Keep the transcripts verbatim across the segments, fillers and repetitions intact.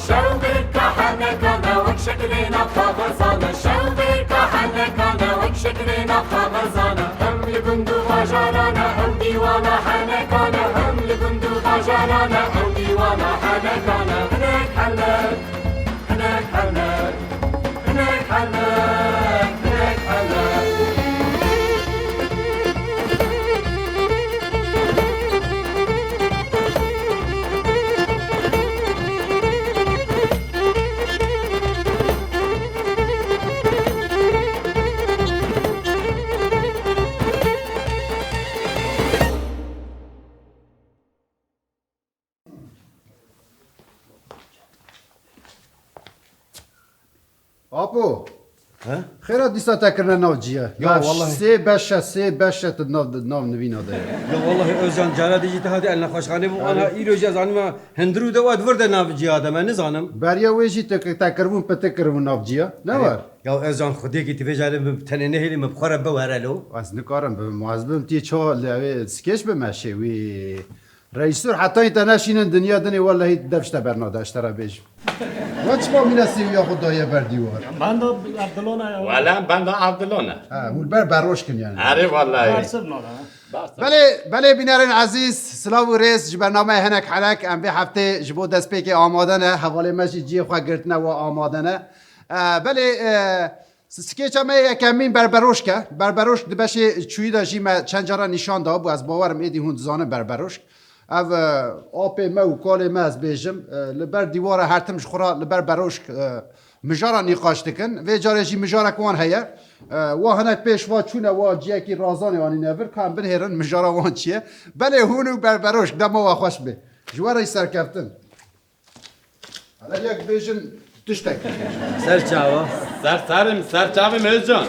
Şew bêrka henekane wek şeklê nav kaxezane, şew bêrka henekane wek şeklê nav kaxezane. Hem li gund û bajarane ew dîwana henekane, hem li gund û bajarane ew dîwana henekane. Hinek henek, hinek henek, hinek henek, hinek henek. Apo. He? Xêra dîsa te kirine nav ciya. Ya Ya, wallahî. Sê beş e, sê beş e tu nav, nav nivîna de ye. Ya wallahî Özcan, cara dî jî te hatî el nexweşxanê bû, ana îro jî ez anîme hundir û dewa di vir de nav ciya de, me nizanim. Beriya wê jî te, te kiribûn, pete kiribûn nav ciya. Ne Erê, war? Ya Özcan, xwediyekî tu vê carê min tenê nehêlî, min bi xwe re biwere lo. Ez nikarim bibim, ez bibim tê ça li wê skeç bime şê wî. Rejîsor, heta te neşînin dinya dinê, wellehî dev ji te bernade, ez ji te re bêjim. Wa çima mîna sêwiya xwe daye ber dîwar? Benda Abdulona ya. Wele benda Abdulona. Ha, hûn ber beroş kin yani. Erê wellahî. Bersiv nade, ha. Bersiv. Belê, belê bînerên ezîz, silav û rêz ji bernameya Hinek Henek, em vê heftê ji bo destpêkê amade ne, hevalê me jî cihê xwe girtine, we amade ne. E, belê, e, S-, skeça me yekemîn berberoşk e. Berberoşk di beşê çûyî de jî me çend cara nîşan dabû. Ez bawerim êdî hûn dizanin berberoşk. Ev, e, apê me û kalê me ez bêjim, e, li ber dîwara her tim ji xwe re li ber beroşk, e, mijara nîqaş dikin. Vê carê jî mijarek wan heye. E, wa hinek pêş va çûne, wa ciyekî razanê anîne vir, ka em binihêrin mijara wan çi ye. Belê hûn û berberoşk, dema we xweş bê. Ji we re serkeftin. Hele yek bêjin, tiştek bêjin. Ser çava. Ser serê min, ser çavê min Özcan. Ew,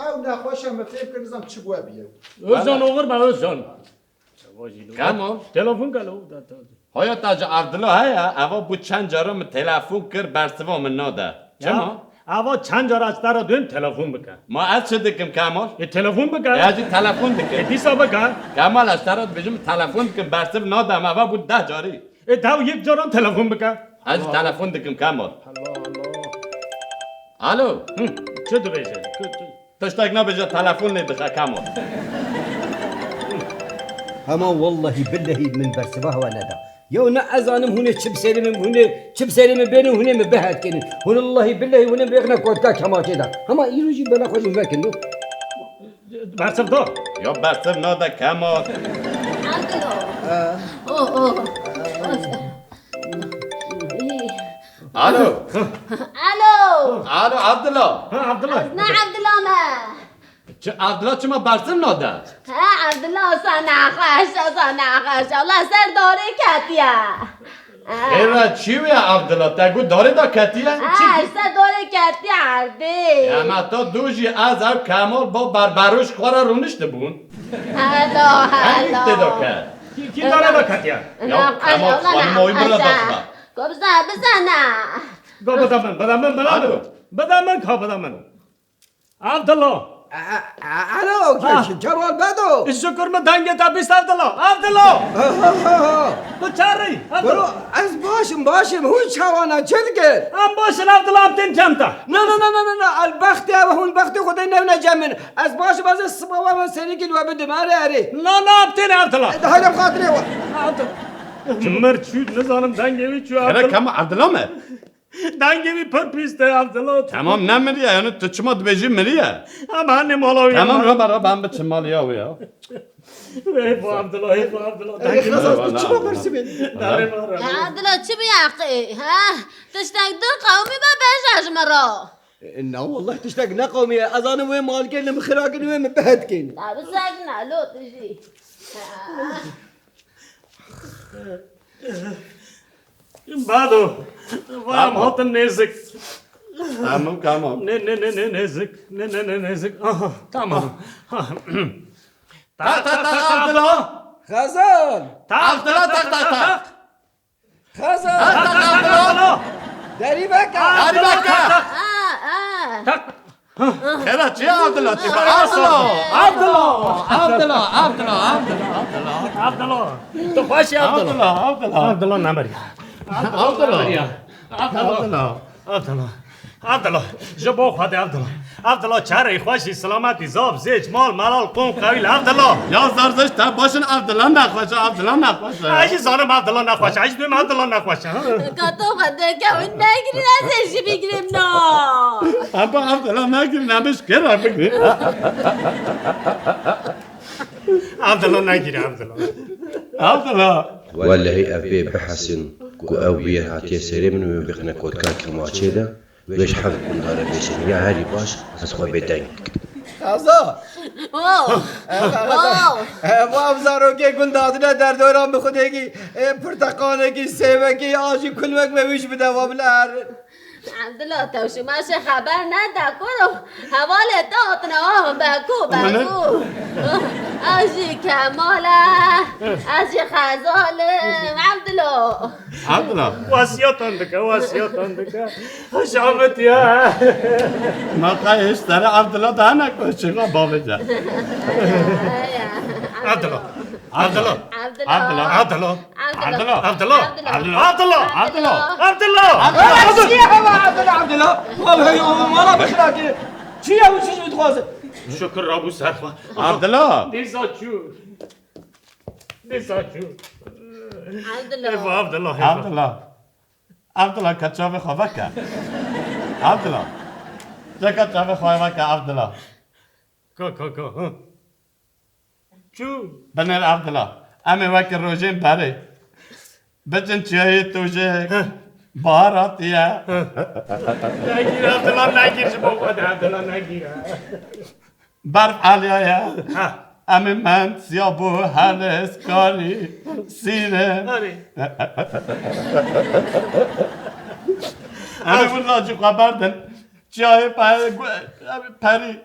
ew nexweş e, min fêm kir, nizam çi bûye bîye. Özcan, oxir be Özcan. Kamo? Telefon gelo. Haya te ji Abdullah heye, eva bû çend cara min telefon kir, bersiva min nade. Çima? Ya, eva çend cara ez te re duyim telefon bike. Ma ez çi dikim Kemal? E, telefon bike. E, ez jî telefon dikim. E, dîsa bike. Kemal, ez te re dibêjim telefon dikim, bersiv nade, me eva bû deh carî. E, daw yek caran telefon bike. Ez jî telefon dikim Kemal. Allah Allah. Alo. Hı, çi dibêje? Çi, çi? Tiştek nabêje, telefon lê dixe Kemal. Hema wellehî billehî min bersiva hewa neda. Yew ne ez zanim hûn ê çi bi serê min, hûn ê çi bi serê min bênin, hûn ê min bihetkênin. Hûn wellehî billehî hûn ê min bêxine kotka kemaçê de. Hema îro jî bela xwe ji min vekin do. Bersiv da. Ya bersiv nade Kemal. Abdullah. Oh, oh. Alo. Alo. Alo, Abdullah. Ha, Abdullah. Ne Abdullah me? Çi, Abdullah çima bersiv nade? Ha, Abdullah, sana xweş, sana xweş. Allah ser darê ketiye. Xêra çi wê Abdullah? Te got darê da ketiye? Ha, ser darê ketiye erdê. Ya me ta dû jî ez ev Kemal bo berberoş xwe re rûniştibûn. Helo, helo. Hengî tê da ket? Kî, kî darê da ketiye? Ya Kemal, xanima wî bira da xwe. Go bize, bizane. Go bide min, bide min, bide min. Alo. Bide min, ka bide min. Abdullah. A, a, a, alo, ha. Ke-, Kemal Bedo. Şükür min dengê te bîst Abdullah. Abdullah. Ha, ha, ha, ha. Tu çarî, Abdullah. Bro, ez baş im, baş im. Hûn çawana çi dikir? Em baş in Abdullah, em tên cem te. Na, na, na, na, na, na. El bextê ev, hûn bextê xwe de newne cem min. Ez baş im, ez ê siba we, we serîkî li we bidim. Erê, erê. Na, na, em tên Abdullah. Hadi, hadi, xatirê we. Abdullah. Çi mir çû, nizanim dengê wî çû, Abdullah. Kema Abdullah me? Dengê wî pir pîs e, Abdullah. Temam, ne miriye? Yani tu çima dibêjî miriye? Em hanê mala wî. Temam, rabe, rabe, em biçin maliya wî ya. Heyf Abdullah, heyf Abdullah. Ey, dengê wî. Xezal, tu çima bersivê? Darê mala. Ya Abdullah, çi bûye qey, ha? Tiştek du qewmî me bêje ji me re. E, na, wallah tiştek ne qewmî ye. Ez zanim wê malkên li min xira kin, wê min bihetkên. La bi sek ne, lo tu jî. Bado. Vay, em hatin nêzik. Tamam, tamam. Ne, ne, ne, ne, nêzik. Ne, ne, ne, nêzik. Aha, tamam. Tak, tak, tak, Abdullah. Xezal. Tak, tak, tak, tak, tak. Xezal. Tak, tak, tak, Abdullah. Derî veke! Derî veke! Ah, ah. Xêra çi ye Abdullah? Çi be? Abdullah! Abdullah! Abdullah! Abdullah! Abdullah! Abdullah! Tu xweş î Abdullah! Abdullah! Abdullah! Abdullah nemiriye. Abdullah! Abdullah! Abdullah! Abdullah! Abdullah! Ji bo Xwedê Abdullah! Abdullah, çerê xweşî, silametî, zaf, zêç, mal, melal, qom, qewîl, Abdullah! Ya Zerzeşt, te baş in, Abdullah nexweş e, Abdullah nexweş e. Ez jî zanim Abdullah nexweş e, ez jî dibêm Abdullah nexweş e. Ka tu Xwedê ke hûn negirin, ez ê jî bigrim na. Aba Abdullah negirin, em ê ji kê re bigrin? Abdullah negire, Abdullah. Abdullah. Wellehî ev bê bihesin ku ew bûyer hatiye serê min û min bixine kotka kemaçê de, wê ji heft gundare bêşînim. Ya herî baş, ez xwe bêdeng dikim. Xeza! Wow! Xeza! Wow! Ev, ev zarokê gund hatine derdora bi xwedekî, e, pirteqanekî, sêvekî, a jî kulmek me wî jî bide, wa bile herin. Abdullah, tewşî meşê xeber nede, kuro. Hevalê te hatine, ah, Beko, Beko. Ez jî Kemal e, ez jî Xezal im, Abdullah. Abdullah. Wasiyatan dike, wasiyatan dike. Hişamet ya. Ma qey hiş sere Abdullah daha ne koşçuğa bavêce. Abdullah. Abdullah. Abdullah. Abdullah. Abdullah. Abdullah. Abdullah. Abdullah. Abdullah. Abdullah. Abdullah. Çi ye heva Abdullah, Abdullah? Vallahi oğlum, valla bixira ki. Çi ye bu, çi dixwaze? Şükür Rabu serxwe. Abdullah. Dêsa çû. Dêsa çû. Abdullah. Eva Abdullah, eva. Abdullah. Abdullah, ka çavê xwe veke. Abdullah. Ca ka çavê xwe veke, Abdullah. Ka, ka, ka, ha. Çû. Binêr Abdullah. Em ê weke rojên berê. Biçin çiyayê tojê. Heh. Bahar hatiye. Heh. Negîr Abdullah, negîr, ji bo Xwedê Abdullah, negîr. Berf aliyaye. Heh. Em ê mend, siyabû, helis, karî, sîrin. Erê. Em ê wila jî xwe berdin. Çiyayê pe-, gu-, perî.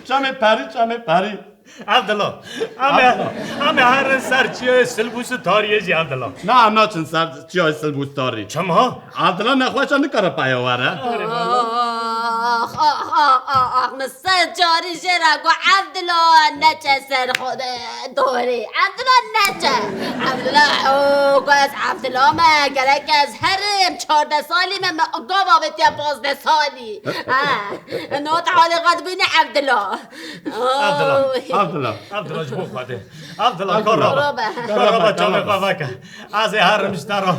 Çemê perî, çemê perî. Abdullah, em ê, Abdullah. Em ê herin ser çiyayê Silbûs û tariyê jî, Abdullah. Na, em naçin ser çiyayê Silbûs tarî. Çima? Abdullah nexweş e, nikare peya were. Ah, ah, ah, ah, ah, min sed carî jê re got, Abdullah, neçe ser xwe de dorê. Abdullah, neçe. Abdullah, oh, got, ez Abdullah me, gerek ez herim, çardeh salî me, me gav avêtiye pazdeh salî. Ha, not halê xwe dibîne Abdullah. Abdullah, oy. Abdullah. Abdullah, ji bo Xwedê. Abdullah, Abdullah. Kara. Kara be. Kara be, çavê xwe veke. Ez ê herim ji te re.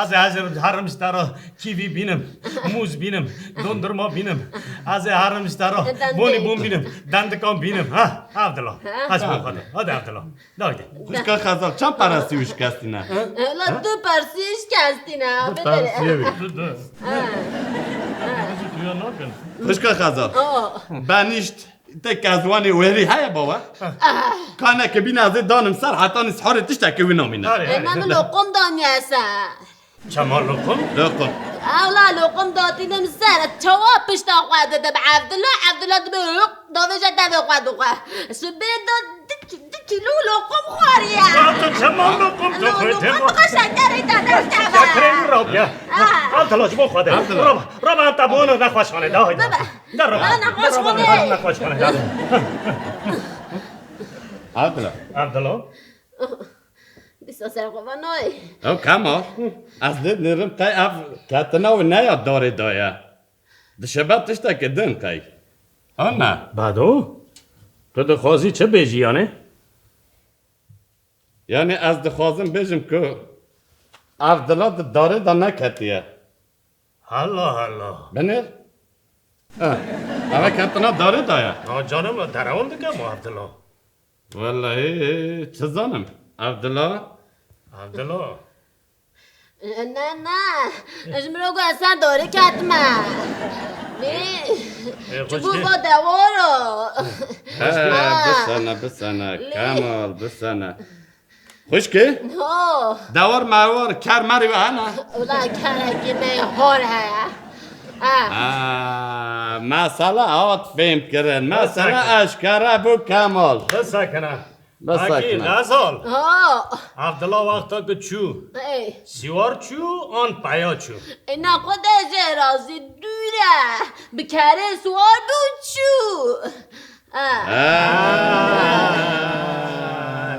Ez ê herim, herim ji te re. Kîvî bînim. Mûz bînim. Dondurma bînim. Ez ê herim ji te re. Dendik. Bonî bon bînim. Dendikan bînim. Ha, Abdullah. Ha. Ez ji bo Xwedê. Hadi Abdullah. Dayde. Xwişka Xezal, çend persî wî şikestîne? Ela du persî şikestîne. Du persî wî. Du, du. Ha. Bizi tuya nakin. Xwişka Xezal. Oh. Benîşt, te kezwanê werî heye bawe? Ah. Kaneke bîne ez ê danim ser, heta nîsharê tiştekê wî namîne. Arê, arê. Ema min loqum daniye ser. Çema loqum? Loqum. Ewla loqum datînim ser, çawa pişta xwe didim Evdila, Evdila dibe loq, davêje devê xwe dixwe. Sibê de di, di kîlo loqum xwariye. Ya tu çema loqum tu xwê, loqum dixwe şekerê te dest keve. Şekerê min rabiye. Ha. Evdila ji bo xwe de. Evdila. Raba, raba em te bo ne nexweşxane de hayda. Bibe. De raba. Nexweşxane. Nexweşxane de. Evdila. Evdila. Dîsa ser xwe ve nayê. Ew Kemal, ez lê dinêrim qey ev ketina wî ne ya darê de ye. Dişibe tiştekê din qey. Ana. Bado, tu dixwazî çi bêjî yanê? Yanî ez dixwazim bêjim ku Evdila di darê de neketiye. Hela hela. Binêr. Eh, eve ketina darê de ye. Ha, canım, la derewan dike mi Evdila? Wellahî, çi zanim? Evdila? Evdila? Ne, ne. Ji min re got ez ser darê ketime. Lê, e, çi bû xwişkê? Va dewar o. He, ha. Bisene, bisene. Lê. Kemal, bisene. Xwişkê? Ho. Dewar mewar, ker merî we hene? Wela kerekî me hor heye. Ha. Ha, mesele hat fêm kirin. Mesele Bisekine. Eşkere bû Kemal. Bisekine. Bes Akî, sekine. Xezal. Ha. Evdila wexta ku çû. Ey. Sîwar çû, an peya çû. E, ne xwe de jê razî dûr e. Bi kerê siwar bû çû. Ha. Ha.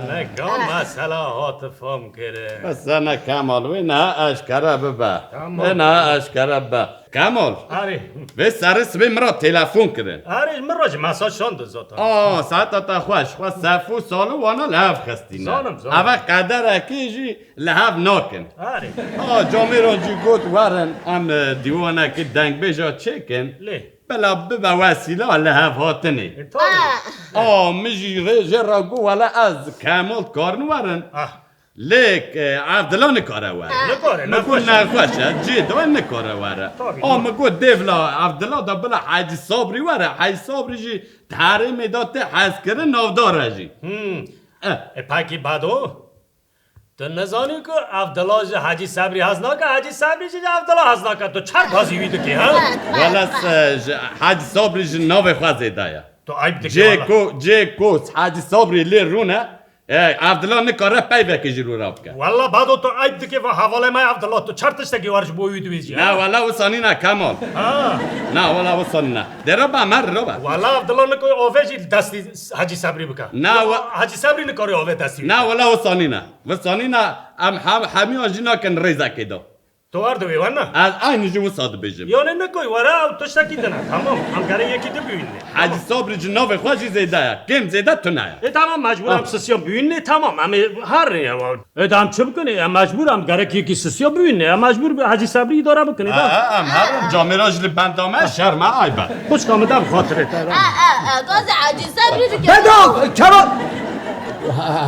Ne ka mesela hate fam kirin. Bes ne Kemal, wê ne eşkere bibe. Tamam. Wê ne eşkere bibe. Kemal. Arê. Vê serê sibê min re telefon kirin. Arê, min re jî mesaj şandin zaten. Aa, saeta te xweş. Xwe sef û sal û wana li hev xistîne. Zanim, zanim. Eve qederekê jî li hev nakin. Arê. Aa, camêra jî got werin em, e, dîwanekî dengbêja çêkin. Lê. Bila bibe wesîla li hev hatinê. E, tabii. Aa, min jî rê jê re got wele ez Kemal karin werin. Ah. Lê, e, Evdila nikare were. Nikare, min got nexweş e. Nexweş e, cê de nikare were. Tabii, a, tabii. Min got dêvla Evdila da bila Hecî Sabrî were. Hecî Sabrî jî di herêmê de tê hezkirin, navdar e jî. Hmm. Eh. E, pekî Bedo? Tu nizanî ku Evdila ji Hecî Sabrî hez nake, Hecî Sabrî jî ji Evdila hez nake. Tu çer gazî wî dikî, ha? Wele se ji Hecî Sabrî ji navê xwe zêde ye. Tu ayb dikî wele. Cê ku, cê ku Hecî Sabrî lê rûne, E, Evdila nikare peyvekê ji rû re bike. Wela Bedo tu eyb dikî va hevalê me Evdila tu çer tiştekî war ji bo wî dibêjî. Na wela wisa nîne Kemal. Ha. Na wela wisa nîne. Dera ba mer re ba. Wela Evdila nikoy ove jî destî Hecî Sebrî bike. Na we- Hecî Sebrî nikare ove destî. Na wela wisa nîne. Wisa nîne em hem, hemiya jî nakin rêzekê de. Tu war dibî, were ne? Ez aynî jî wisa dibêjim. Yanî nikoy were ew tiştekî din e. Tamam. Em gerê yekî din bibînî. Hecî Sabrî ji navê xwe jî zêde ye. Kêm zêde tune ye. E tamam, mecbûr em sisiya bibînî, tamam. Em ê her rê ye. E da em çi bikin? E mecbûr em gerek yekî sisiya bibînî. Em mecbûr bi Hecî Sabrî îdare bikin. E da. E, e, em herin camêra jî li benda me, şerm e, ayb e. Xwişka min de bi xatirê te. E, e, e, gazê Hecî Sabrî bike. Beda, Kemal.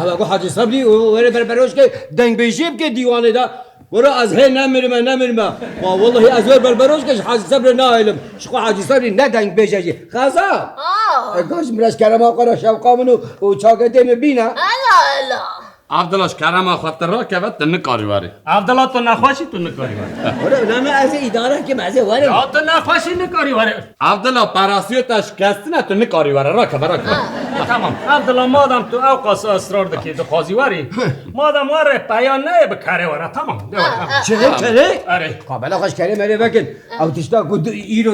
Hewa ku Hecî Sabrî û were berberojke dengbêjî bike dîwanê de. Were ez hê nemirime, nemirime. Wa wellahî ez wer berberoş ke ji Hacî Sebrê nahêlim. Ji xwe Hacî Sebrî ne dengbêj e jî. Xeza! Ah! E, gaş min ez kerema xwe re şewqa min û, û çaketê min bîne. Ela, ela. Abdullah, ji kerema xwe tu rakeve, tu nikarî werî. Abdullah, tu nexweşî, tu nikarî werî. Were, ne, ne, ez ê îdare kim, ez ê werim. Ya tu nexweşî, nikarî werî. Abdullah, parasiyê te şikestine, tu nikarî were. Rakeve, rakeve. Ha. Tamam. Abdullah, madem tu ew qas israr dikî, dixwazî werî. Madem were, peya neyê bi kerê were. Tamam. De were. Ha, ha. Çi, kerê? Erê. Ka bela xwe ji kerê merê vekin. Ew tişta ku du, îro,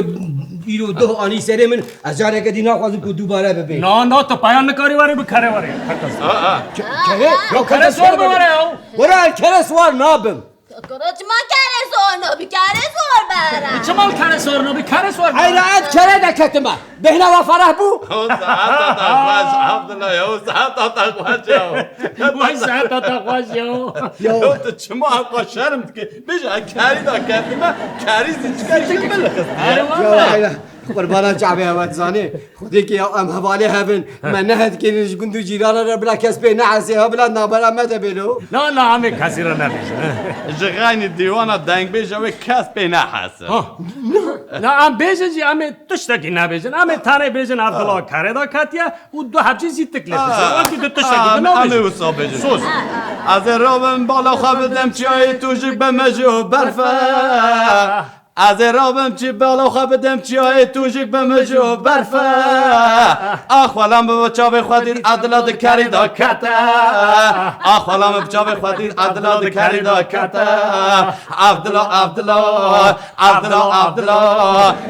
îro duh anî serê min, ez careke dî naxwazim ku dubare bibe. Na, na, tu peya nikarî were bi kerê were. Ha, ha. Ke-, kerê? Ya kerê siwar bi were ya. Were, ez kerê siwar nabim. Kara çima kerê siwar nabî? Kerê siwar bere. Çima kerê siwar nabî? Kerê siwar bere. Heyra, ez kerê de ketime. Bêhna we fereh bû? O saeta te xweş, Abdullah ya, o saeta te xweş ya. Vay saeta te xweş ya. Ya. Ya tu çima hevka şerm dikî? Bêje, ez kerî de ketime, kerî zî çikar ji min lixist. Erê, ya, wele. Heyra. Qurbana çavê hewe dizanî. Xwedê ki ya em hevalê hevin. Me nehet kirin ji gund û cîrana re bila kes pê nehesê ha bila nabera me de bêlo. Na, na, em ê kesî re nebêjin, he. Ji xeynî dîwana dengbêje wê kes pê nehese. Ha. Na, em bêjin jî em ê tiştekî nebêjin. Em ê tenê bêjin Abdullah kerê de ketiye û du hepçî zî tik lê dizin. Wekî tu tiştekî din nabêjin. Em ê wisa bêjin. Sus. Ez ê rabim bala xwe bidim çiyayê tûjik be me ji berfe. Ez ê rabim çi bala xwe bidim çiyayê tûjik bi mij û berfe. Ax xwelam bi çavê xwe dît edila di kerî de kete. Ax xwelam bi çavê xwe dît edila di kerî de kete. Evdila, evdila, evdila, evdila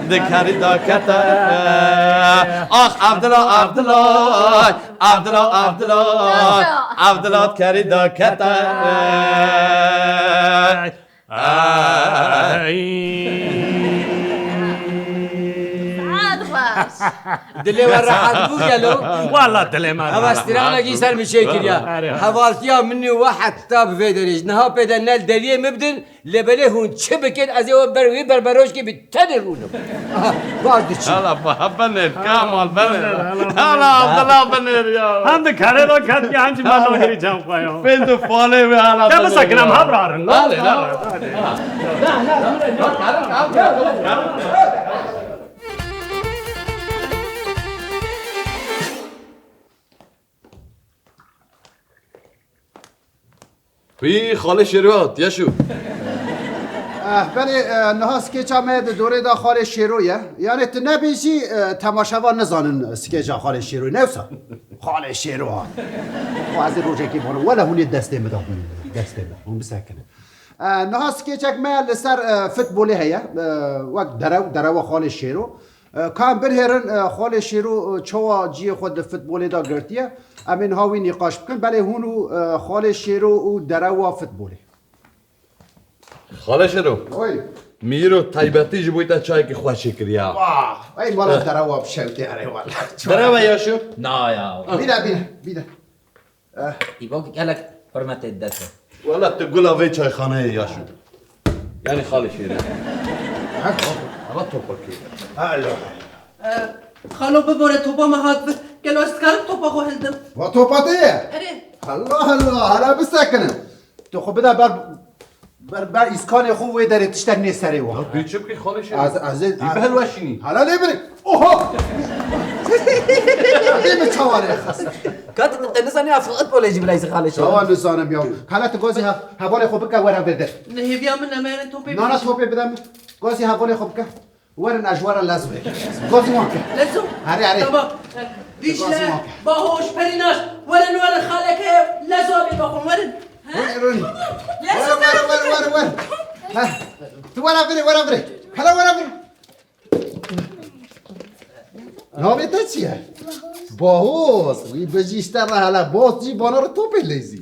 di kerî de kete. Ax evdila, evdila, evdila, evdila, evdila di kerî de kete. Ay. Saet xweş. Dilê we rehet bû gelo? Wala dilê me rehet bû. Ev strana gî ser min çêkiriya. Are, are. Hevaltiya min û we heta bi vê derê. Niha pê de ne li deriyê min bidin, lê belê hûn çi bikin, ez ê we ber wî berberojkê bi tenê rûnim. Aha, baz diçî. Hala ba-, binêr, Kemal, binêr. Hala, hala, hala. Hala Abdullah binêr ya. Hem di kerê de ketiye, hem jî me nagirî cem xwe ya. Fênd û falê wê hala. Te bisekin, em hev rarin. Hadi, hadi. Wî, xalê Şêro hat, Yaşo. Eh, belê, eh, niha skêça me di dorê de xalê Şêro ye. Yani tu nebêjî, eh, temaşevan nizanin skêça xalê Şêro, ne wisa? Xalê Şêro hat. Û ez ê rojekê bixwim. Wele hûn ê destê min de hûn, destê min. Hûn bisekinin. E, niha skêçek me li ser, e, futbolê heye. E, wek derew, derewa Xalê Şêro. E, ka em binihêrin, e, Xalê Şêro, e, çawa cihê xwe di futbolê de girtiye. Em ê niha wî nîqaş bikin. Belê hûn û, e, Xalê Şêro û derewa futbolê. Xalê Şêro. Oy. Mîro taybetî ji bo te çayekî xweşî kiriya. Wah, ey mala derewa bi şewtê erê wala. Derewa ya şu? Na ya. Bîne, bîne, bîne. Îbo gelek hurmetê dete. Wala tu gula vê çayxaneyê ya şu. Yani Xalê Şêro. Ama topakî. Alo. E, Xalo, bibore, topa me hat vir. Gelo ez dikarim topa xwe hildim? Va topa te ye? Erê. Allah Allah, hala bisekinin. Tu xwe bide ber, ber, ber îskanê xwe wê derê tiştek nê serê wan. Ya dê çi bikî Xalê Şêro? Ez, ez, dî ez, bihelweşînî. Hala lê birî. Oho! Dê min çawa rê xist. Kat te nizanî ev futbolê jî bileyzî Xalê Şêro. Çawa nizanim ya. Hala tu gazî hev-, hevalê xwe bike were vê der. Nehêviya min em ê topê. Nana topê bide min. Gazî hevalê xwe bike. Werin ez ji we re lez wê. Gazî wan ke. Lezo. Erê, erê. Tamam. Gazî wan ke. Dîcle, Bahoş, Perînaş. Werin, werin xaleke Lezo bê baxin, werin. Werin. Lezo, werin, werin, werin, werin. Ha. Tu were virê, were virê. Hele were virê. Navê te çi ye? Bahoz. Wî bijî ji te re hele. Bahoz jî bana re topê leyzî.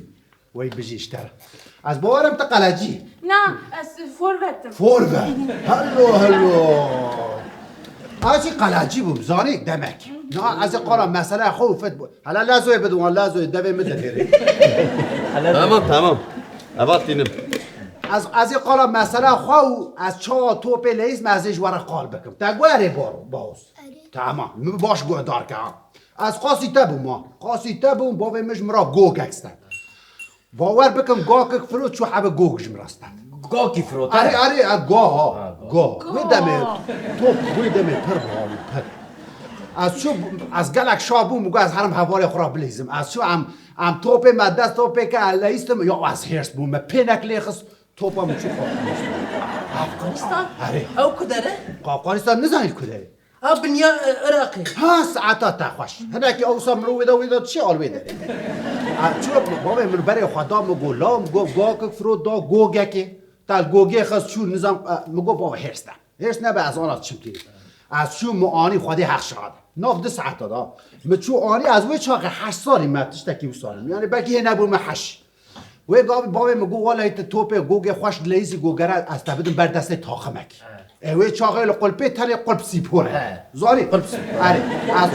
Wey bijî ji te re. Ez bawerim tu qelecî. Na, ez forvet im. Forvet. Hello, hello. Ez jî qelecî bûm, zanî demek. Na, ez ê qala mesela xwe û fit bû. Hele Lezoyê bidin wan, Lezoyê devê min dinêrê. Tamam, tamam. Eva tînim. Ez, ez ê qala mesela xwe û ez çawa topê leyîz me ez ê ji we re qal bikim. Te guherê baro, Bahoz. Tamam, min baş guhdar ke ha. Ez qasî te bûm ha. Qasî te bûm, bavê min ji min re gogek stend. Bawer bikin, gakik firot çû hebe gog ji min re stend. Gakî firot, Erê, he? Erê, e, ga ha. Ha, ga. Ga. Wê demê top, wê demê pir bû, pir. Ez çû, ez gelek şa bûm, got ez herim hevalê xwe re bilîzim. Ez çû em, em topê me dest topê ke ez leyîstim, ya ez hêrs bûm, me pênek lê xist, topa min çû Afganistan. Afganistan? Erê. Ew ku der e? Afganistan nizanî ku der e? Ha, binya, e, Iraqê. Ha, saeta te xweş. Hinekî ewsa mirov wê de, wê de çi al wê derê. Ha, çi bavê min berê xwe da, min got, la, min got, gakik firot da, gogekê. Te gogê xist çû, nizam, e, min got, bava hêrs ne. Hêrs nebe, ez ana çimkî. Ez çû, min anî Xwedê heq şahid. Nav du saeta da. Min çû anî, ez wê çaxê heşt salî me, tiştekî wisa. Yani belkî hê nebû me heşt. Wê gavî bavê min got, "Welehî tu topê gogê xweş dileyîzî, gogere ez te bidim ber destê taximekî." He. E, wê çaxê li qulpê tenê qulp sîpor e. He. Zanî? Qulp sîpor. Erê, ez,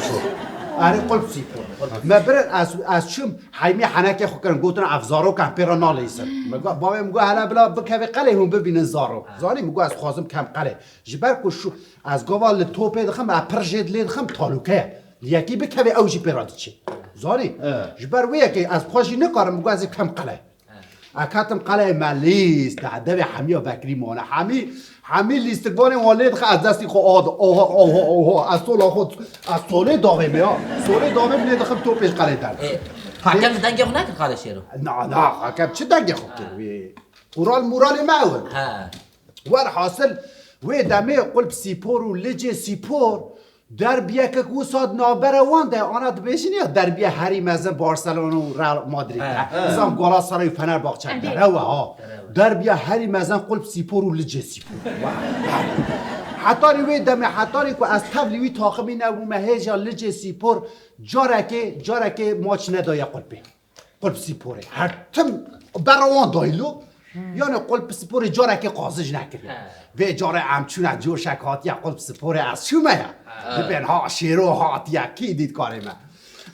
erê, qulp sîpor. Me birin, ez, ez çûm, heymî henekê xwe kirin, gotin, "Ev zarokan pê re naleyîzin." Me got, bavê min got, "Hele bila bikeve qelê hûn bibînin zarok." He. Zanî? Min got, "Ez xwazim kem qelê." Ji ber ku şu, ez gava li topê dixim, ez pir jê dilê dixim, talûke ye. Li yekî bikeve, ew jî pê re diçe. Zanî? He. Ji ber wê yekê ez xwe jî nikarim, min got ez ê kem qele. He. Ez ketim qeleyê me lîst, de devê hemiya vekirî mane. Hemî, hemî lîstikvanê wan lê dixe, ez destî xwe ad, oha, oha, oha, ez sola xwe, ez solê davê me ya. Solê davê min lê dixim topê ji qelê derdixe. Ê, Hakem dengê xwe nekir Xalê Şêro? Na, na, Hakem çi dengê xwe kir wê? Qural muralê me ew in. He. Werhasil, wê demê qulp sîpor û licê sîpor derbiyekek wisa di navbera wan de, ana dibêjin ya derbiya herî mezin Barcelona û Real Madrid e. He. Nizam Galatasaray û Fenerbahçe. Erê. Derew e ha. Derew e. Derbiya herî mezin qulp sîpor û licê sîpor. Hetanî wê demê, hetanî ku ez tevlî wî taximî nebûme, hêja licê sîpor carekê, carekê maç nedaye qulpê. Qulp Sîporê. Her tim bera wan dayî lo. Hmm. Yani Qulp Sîporê carekê qazij nekiriye. He. Vê carê em çûne coşek hatiye Qulp Sîporê ez çûme ya. He. Dibên ha Şêro hatiye kî dît karê me.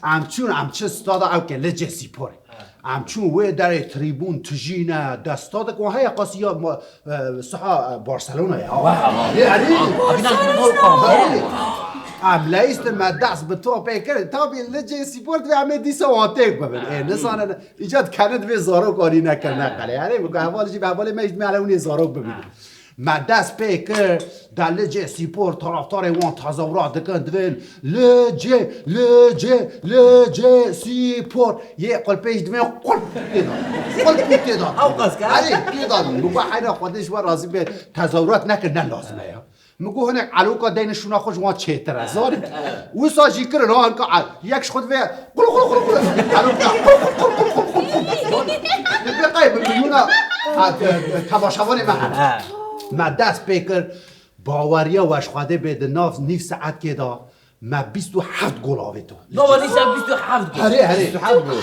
Em çûn, em çi stada ew ke Licê Sîporê. He. Em çûn wê derê trîbûn tijî ne, destadik wan heye qasî ya ma-, e, siha, e, Barcelona ya. Wah, wah. Ê, erê. Abi, nasıl gol kaldı? Erê. Em leyîstin me dest bi topê kir. Tabî Licê Sîpor divê em ê dîsa wan têk bibin. Ê, nizanin, îca dikene divê zarok anî nekirine qelê. Erê, bi heval jî, bi hevalê me jî divê hele hûn ê zarok bibînin. Me dest pê kir, de Licê Sîpor taraftarê wan tezawurat dikin, divên Licê, Licê, Licê Sîpor. Yê Qulpê jî divên qulp tê de. Qulp tê de. Ew qas ke? Erê, tê de. Bi xwe heyra Xwedê ji we razî be, tezawurat nekir, ne lazim e ya. Min got hinek eloka deyne şûna xwe ji wan çêtir e, zanî. Wisa jî kirin ha, hinka e-, yek ji xwe divê qul qul qul qul. Eloka qul qul qul qul qul qul qul. Li vê qey bi milyona, ha, e, e, temaşevanê me hene. Me dest pê kir, baweriya we ji Xwedê bê di nav nîv saetkê de me bîst û heft gol avêto. Nava nîsa bîst û heft gol. Herê, herê. Bîst û heft gol.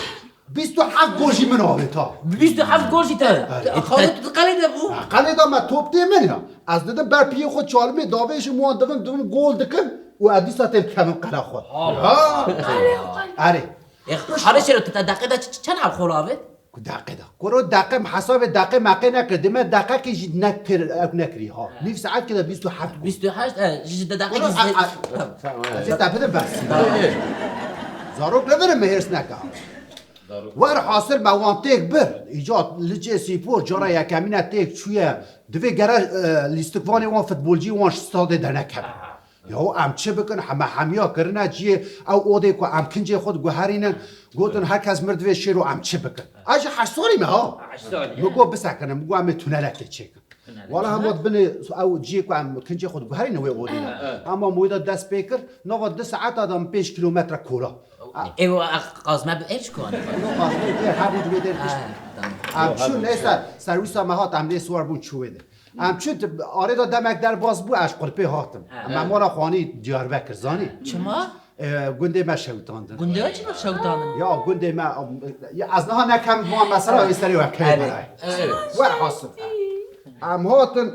Bîst û heft gol jî min avêta. Bîst û heft gol jî te. Xalid tu qelê de bû? Ha, qelê de me top tê min ya. Ez didim ber piyê xwe çalimê davêjim wan dibim, dibim gol dikim û ez dîsa têm dikevim qela xwe. Ha. Erê. E, Xalid Şêro, tu te deqê de ç-, ç-, çend heb xol avêt? Ku deqê de. Kuro deqê, hesabê deqê meqê nekir. Dime deqekê jî nek pêr ew nekirî ha. Nîv saetkê de bîst û heft gol. Bîst û heşt, e, ji de deqekê Kuro, zê-, a, a, tamam. Ez ê te bidim bes. Tamam. Zarok li vir me hêrs neke. Werhasil me wan têk bir. Îca li cê spor cara yekemîne têk çûye. Divê gere, e, lîstikvanê wan futbolcî wan ji stadê dernekevin. Yahu em çi bikin? Heme hemiya kirine ciyê ew odê ku em kincê xwe diguherînin. Gotin her kes mir divê şêro em çi bikin? Ez ji heşt salî me ha. Heşt salî. Min got bisekinin, min got em ê tunelekê çêkin. Wala hema binê ew ciyê ku em kincê xwe diguherînin wê odê ne. Hema min wê de dest pê kir, nava du saeta de min pênc kîlometre kola. Ew qazme bi ev ji ku anî? Ew qazme bi her rû divê dêr pişt. Em çûn neyse serwîsa me hat, em lê siwar bûn çû wê de. Em çûn arê de demek derbas bû, ez qulpê hatim. Em mala xwanî Diyarbekir, zanî? Çima? E, gundê me şewitandin. Gundê we çima şewitandin? Ya gundê me, ya ez niha nekem, bu mesela wê serê we key bere. Werhasil. Em hatin,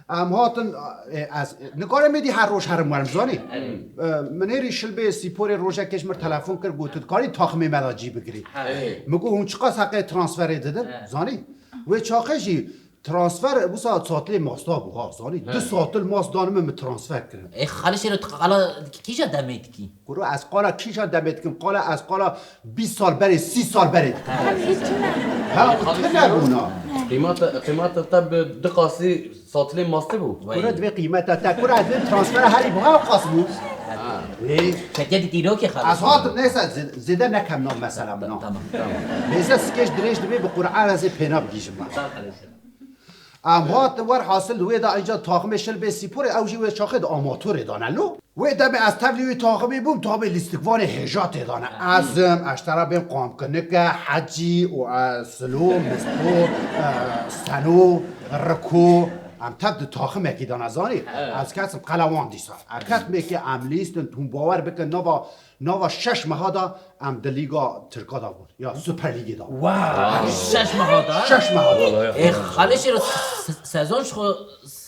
em hatin, e, ez, nikarim êdî her roj herim werim, zanî? E, min hêrî şilbê spîporê rojekê ji mir telefon kir, got, tu dikarî taximê me de cî bigirî. Min got, hûn çiqas heqê transferê didin, zanî? Wê çaxê jî transfer wisa satilê masta bû, ha, zanî? Du satil mas dan min, min transfer kirin. Ê, Xalid Şêro, tu qala kîja demê dikî? Kuro ez qala kîja demê dikim? Qala ez qala bîst sal berê, sî sal berê dikim. Ha, û tune bûna. Qîmeta, qîmeta te bi du qasî satilê mastê bû. Kuro divê qîmeta te, kuro ez divê transfera herî buha qas bû. Ê. Çekê di dîrokê Xalid. Ez hatim, neyse, zê-, zêde nekem nav mesela min, nav. Tamam, tamam. Mêze sikêş dirêj dibê, bi Qur'an ez ê pêna bigihîjim. Tamam, Xalid. Em hatin werhasil wê de, înca taximê şilbê spîporê, ew jî wê çaxê di amatorê de ne lo. Wê demê ez tevlî wê taximê bûm, tabê lîstikvanê hêja tê de ne. Ez im, ez ji te re bêm qamkinike, hecî û, e, silo, mispor, e, seno, riko, em tev di taximekî de ne, zanî. Ez ketim qela wan dîsa. Em ketimê ke em lîstin, hûn bawer bikin, nava, nava şeş meha de em di Lîga Tirka de bûn. Ya Super Lîgê de. Wow! Şeş meha da? Şeş meha da. Ê, Xalê Şêro, se-, sezon ji xwe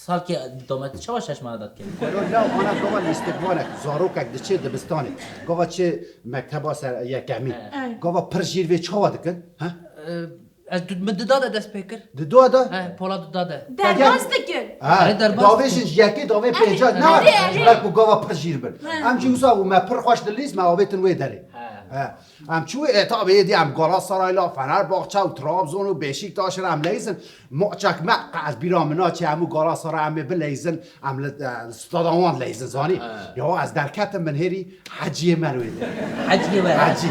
salkê dome, çawa şeş meha da dikevî? Kuro ne, ana gava lîstikvanek, zarokek diçê dibistanê. Gava çê mekteba ser yekemî. He. Gava pir jîr vê çawa dikin? Ha? Ee, ez du-, min duda de dest pê kir. Duda de? He, pola duda de. Derbas dikin. Ha, erê, derbas davê dikin. Jin ji yekê davê pênca, ne, erê, erê, ji ber ku gava pir jîr bin. He. Em jî wisa bû, me pir xweş dilîst, me avêtin wê derê. He. He. Em çû, e, tabî êdî em Galatasarayla, Fenerbahçe û Trabzon û Beşiktaş re em leyzin. Maçek me qe ez bîra min naçe, em û Galatasaray em ê bileyzin, em li, e, stada wan leyzin, zanî? He. Ya ez derketim, min hêrî Heciyê me li wê de. Heciyê we? Hecî.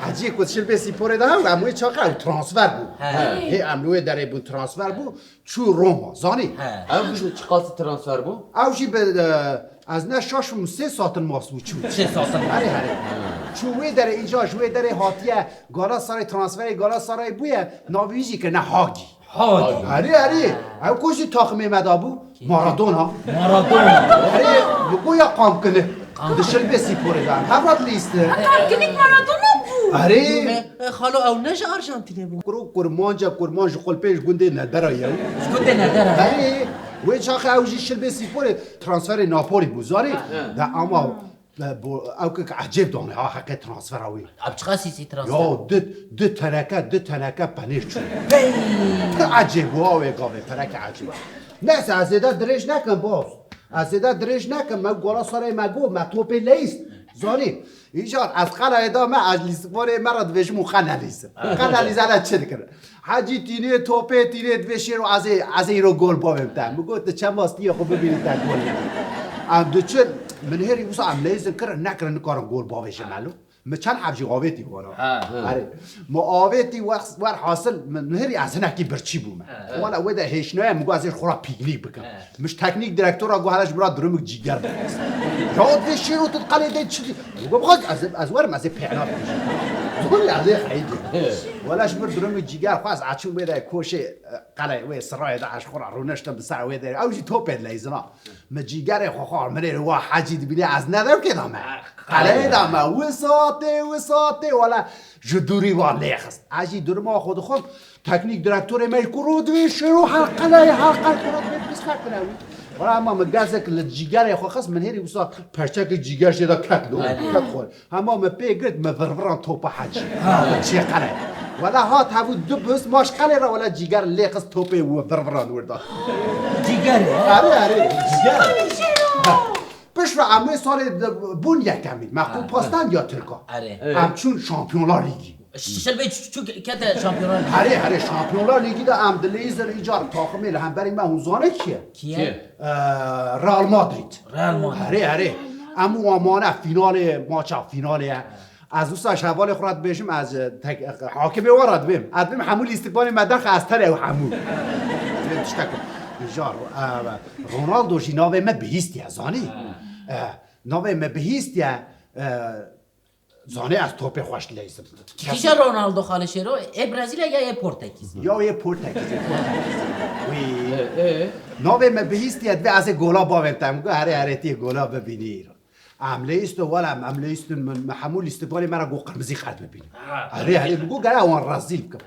Heciyê ku şil bê sîporê de hew, em wê çaqa ew transfer bû. He. Hê em li wê derê bûn, transfer bû, çû Roma, zanî? He. Ew bi çiqas transfer bû? Ew jî bi, e, ez ne şaş bûm, sê satin mas bû çû. Sê satin. Herê, herê. Çû wê derê, îca ji wê derê hatiye Galatasaray, transferê Galatasaray bûye, navî wî jî kirine Hagi. Hagi. Herê, herê. Ew ku jî taximê me de bû? Maradona. Maradona. Herê, bi ku ya qamkinik. Di şil bê sîporê de. Hev hat lîstin. Qamkinik Maradona bû. Herê. E, e, xalo, ew ne ji Arjantînê bû? Kuro kurmanca, kurman ji Xulpê, ji gundê Nedera ye. Ji gundê Nedera. Herê. Wê çaxê ew jî şil bê sîporê, transferê Napoli bû, zanî? Ha, ha. De ama, e, bo, ew kek ecêb dane, ha, heqê transfera wî. Ab çiqa sîsî transfer? Ya, du, du teneke, du teneke penêr çû. Hey! Pir ecêb bû, ha, wê gavê, pereke ecêb. Neyse, ez zêde dirêj nekim, boz. Ez zêde dirêj nekim, me Galatasarayê me got, me topê leyst. Zanî? Îcar, ez qelayê da me, ez lîstikvanê me re dibêjim û qe nelîzin. Qe nelîzene çi dikin? Hecî tînê topê, tînê dibê şêro ez ê, ez ê îro gol bavêm te. Min got, tu çend mas tiyê xwe bibînî te gol ne. Em diçin, min hêrî wisa em leyzin kirin, nekirin, nikarin gol bavêjin me lo. Min çend heb jî avêtî wara. Erê. Min avêtî wer, wer hasil min, min herî ez hinekî birçî bûme. Wala wê de hêşnaya min got ez ê xwe ra pîknîk bikim. Min ji teknîk direktora got hele ji min ra durumik cîger bixwaz. Ya divê şêro tu di qelê de çi dî? Min got bixwaz ez, ez werim ez ê pêna bikişim. Zor ya ez ê xeyî dî. Wala ji min durumik cîger xwaz açim wê de koşê, e, qelê wê sirayê de ez xwe ra rûniştim bi ser wê de. Ew jî topê dileyzina. Min cîgerê xwe xwar, min ê wa hecî dibîne ez ne dewkê de me. Qeleyê de me, wisa tê, wisa tê, wala ji dûrî wa lê xist. Ez jî durma xwe dixwim, teknîk direktorê me jî ku rû divê şêro her qeleyê, her qel ku rû divê piskek bine wî. Wala hema min gezek li cîgerê xwe xist, min hêrî wisa perçekê cîger jê de ket lo, ket xwe. Hema me pê girt, me virviran topa hecî. Çê qele. Wala hat hevû du biz maş qele re wala cîger lê xist topê û virviran wir da. Cîger e? Erê, erê, cîger. Ha. Piştre em wê salê de bûn yekemîn. Me qû pastan ya Tirka. Erê. Em çûn Şampiyonlar Lîgî. Şilbê çû, çû kete Şampiyonlar Lîgî. Erê, erê, Şampiyonlar Lîgî de em dileyizin îcar taximê li hemberî me hûn zane kî ye? Kî ye? Kî? Ee, Real Madrid. Real Madrid. Erê, erê. Em û wan mane fînalê, maça fînalê ye. Ez wisa ji hevalê xwe re dibêjim, ez, e, tek, e, hakimê wan re dibêm. Ez dibêm hemû lîstikvanê me derxe ez tenê ew hemû. Dibêm tiştek. Îcar, e, Ronaldo jî navê me bihîstiye, zanî? E, navê me bihîstiye, e, Zanê ez topê xweş dileyzim. Kîja Ronaldo xalê şêro? Ê Brezîlya ya ê Portekîz? Ya ê Portekîz, ê Portekîz. Wî. E, e. Navê me bihîstiye divê ez ê gola bavêm te. Min got herê herê tê gola bibînî îro. Em leyîsto wala em, em leyîstin min, min hemû lîstikvanê me re got qirmizî qet bibînin. Ha. Herê herê min got gere wan rezîl bikim.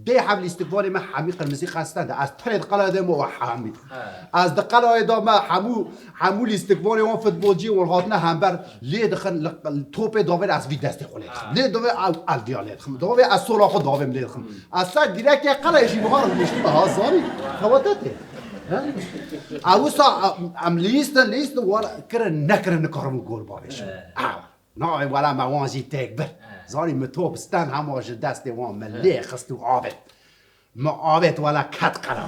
Dê hev lîstikvanê me hemî qirmizî qet stende. Ez tenê di qelaya de me we hemî. Ha. Ez di qelayê de me hemû, hemû lîstikvanê wan futbolcî wan hatine hember lê dixin, li, li topê davêr ez vî destê xwe lê dixim. Ha. Lê davê ev eldiya lê dixim. Davê ez sola xwe davêm lê dixim. Hmm. Ez ser dîrekê qelayê jî wiha rûniştime ha zanî. Xewete tê. Ha? Ew wisa em lîstin, lîstin, wala kirin, nekirin, nikarim gol bavêjim. He. Ew. Na, wela me wan jî têk bir. He. Zanî min top stend hema ji destê wan min lê xist û avêt. Min avêt wela ket qera.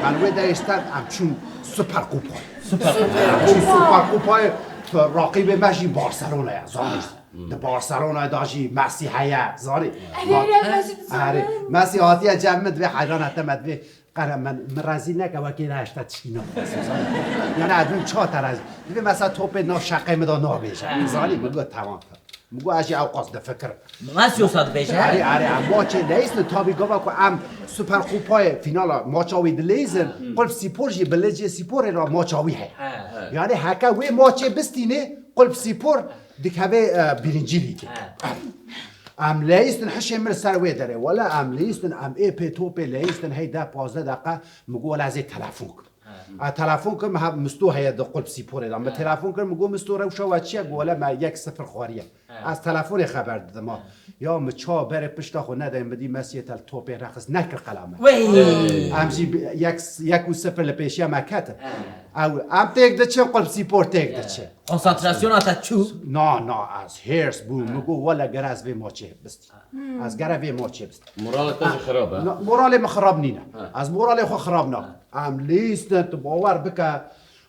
Min wê de stend em çûn Super Kupayê. Super Kupayê. Em çûn Super Kupayê, tu raqîbê me jî Barcelona ye, zanî. Di Barcelonayê de jî Messi heye, zanî. Erê, erê, Messi. Erê, Messi hatiye cem min divê heyrana te me divê Qere min, min rezîl neke wekî ne hişta tişkî nabîsim, zanî. Yani ez bim ça te rezîl. Divê mesela topê nav şeqê min de nabêje. Zanî, min got, "Tamam." Min got, "Ez jî ewqas difikirim." Messi wisa dibêje? Erê, erê, em maçê leyîstin, tabî gava ku em Super Kupayê, fînala maça wî dileyîzin, Qulp Spor jî bi Lecê Sporê re maça wî heye. He. Yani heke wê maçê bistînê, Qulp Spor dikeve, e, birincî lîgê. He. Em leyîstin hişê min ser wê derê. Wela em leyîstin, em ê pê topê leyîstin hey deh pazdeh deqe min got wela ez ê telefon kim. He. Ez telefon kim, hev Misto heye di Qulp Sporê de. Min telefon kir, min got Misto rewşa we çi ye? Got wela me yek sifir xwariye. He. Ez telefonê xeber didim ha. Ya min ça berê pişta xwe nedayê, min dî Messiyê tel topê rexist nekir qela me. Wey! Em jî bi-, yek, yek û sifir li pêşiya me ketin. He. Ew, em têk diçin, Qulp Spor têk diçin. Konsantrasyona te çû? Na, na, ez hêrs bûm. Min got, wele gere ez vê maçê bistî. Ez gere vê maçê bistî. Morala te jî xirab e? Na, moralê min xirab nîne. Ha. Ez moralê xwe xirab nakim. Em lîstin, tu bawer bike,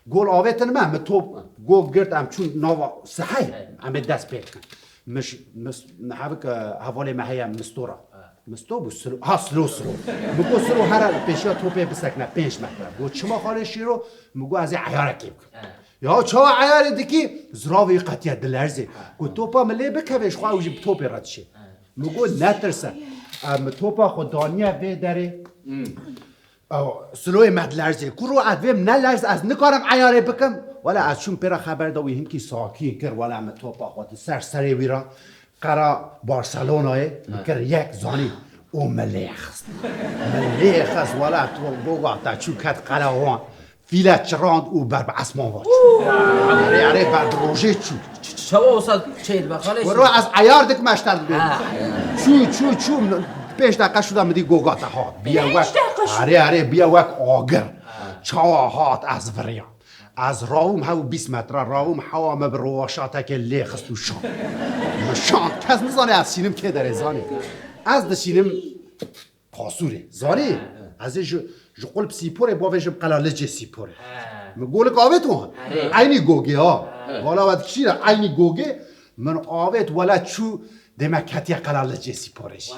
gol avêtin me, min top, gol girt, em çûn nava seheyê, em ê dest pê bikin. Min ş-, mis-, min hevik, e, hevalê me heye Mistora. Misto bû, Silo, ha, Silo, Silo. Min got, Silo, here pêşiya topê bisekine, pênc metre. Got, çima xalê Şêro? Min got, ez ê eyarekê bikim. Ya çawa eyarê dikî? Ziravê wî qetiya dilerzê. Got, topa min lê bikeve, ji xwe ew jî bi topê re dişê. Min got, netirse. E, min topa xwe daniye vê derê. Ew, Siloyê me dilerzê. Kuro ez vêm nelerz, ez nikarim eyarê bikim. Wela ez çûm pê re xeber da wî hinkî sakîn kir. Wela min topa xwe di ser serê wî re qera Barcelonayê min kir yek zanî û min lê xist. Min lê xist, wela tu goga te çû ket qera wan. Fîle çirand û ber bi esman va çû. Erê, erê, ber bi rojê çû. Ç-, ç-, çawa wisa çê dibe, xalê? Wero ez eyar dik meşter dibê. Ha. Çû, çû, çû, pênc deqe şû da min dî goga te hat. Biye wek, erê, erê, biye wek agir. Çawa hat ez viriyam. Ez rawim hew bîst metre, rawim hewa me bi rowaşatekê lê xist û şand. Min şand. Kes nizane ez şînim kê derê zanî. Ez dişînim Pasûrê. Zanî? Ez ê ji, ji Qulp Sîporê bavêjim Qela Licê Sîporê. He. Min golik avêt wan. He. Eynî gogê ha. He. Vala we dikişîne eynî gogê. Min avêt wele çû dê me ketiye qela Licê Sîporê jî.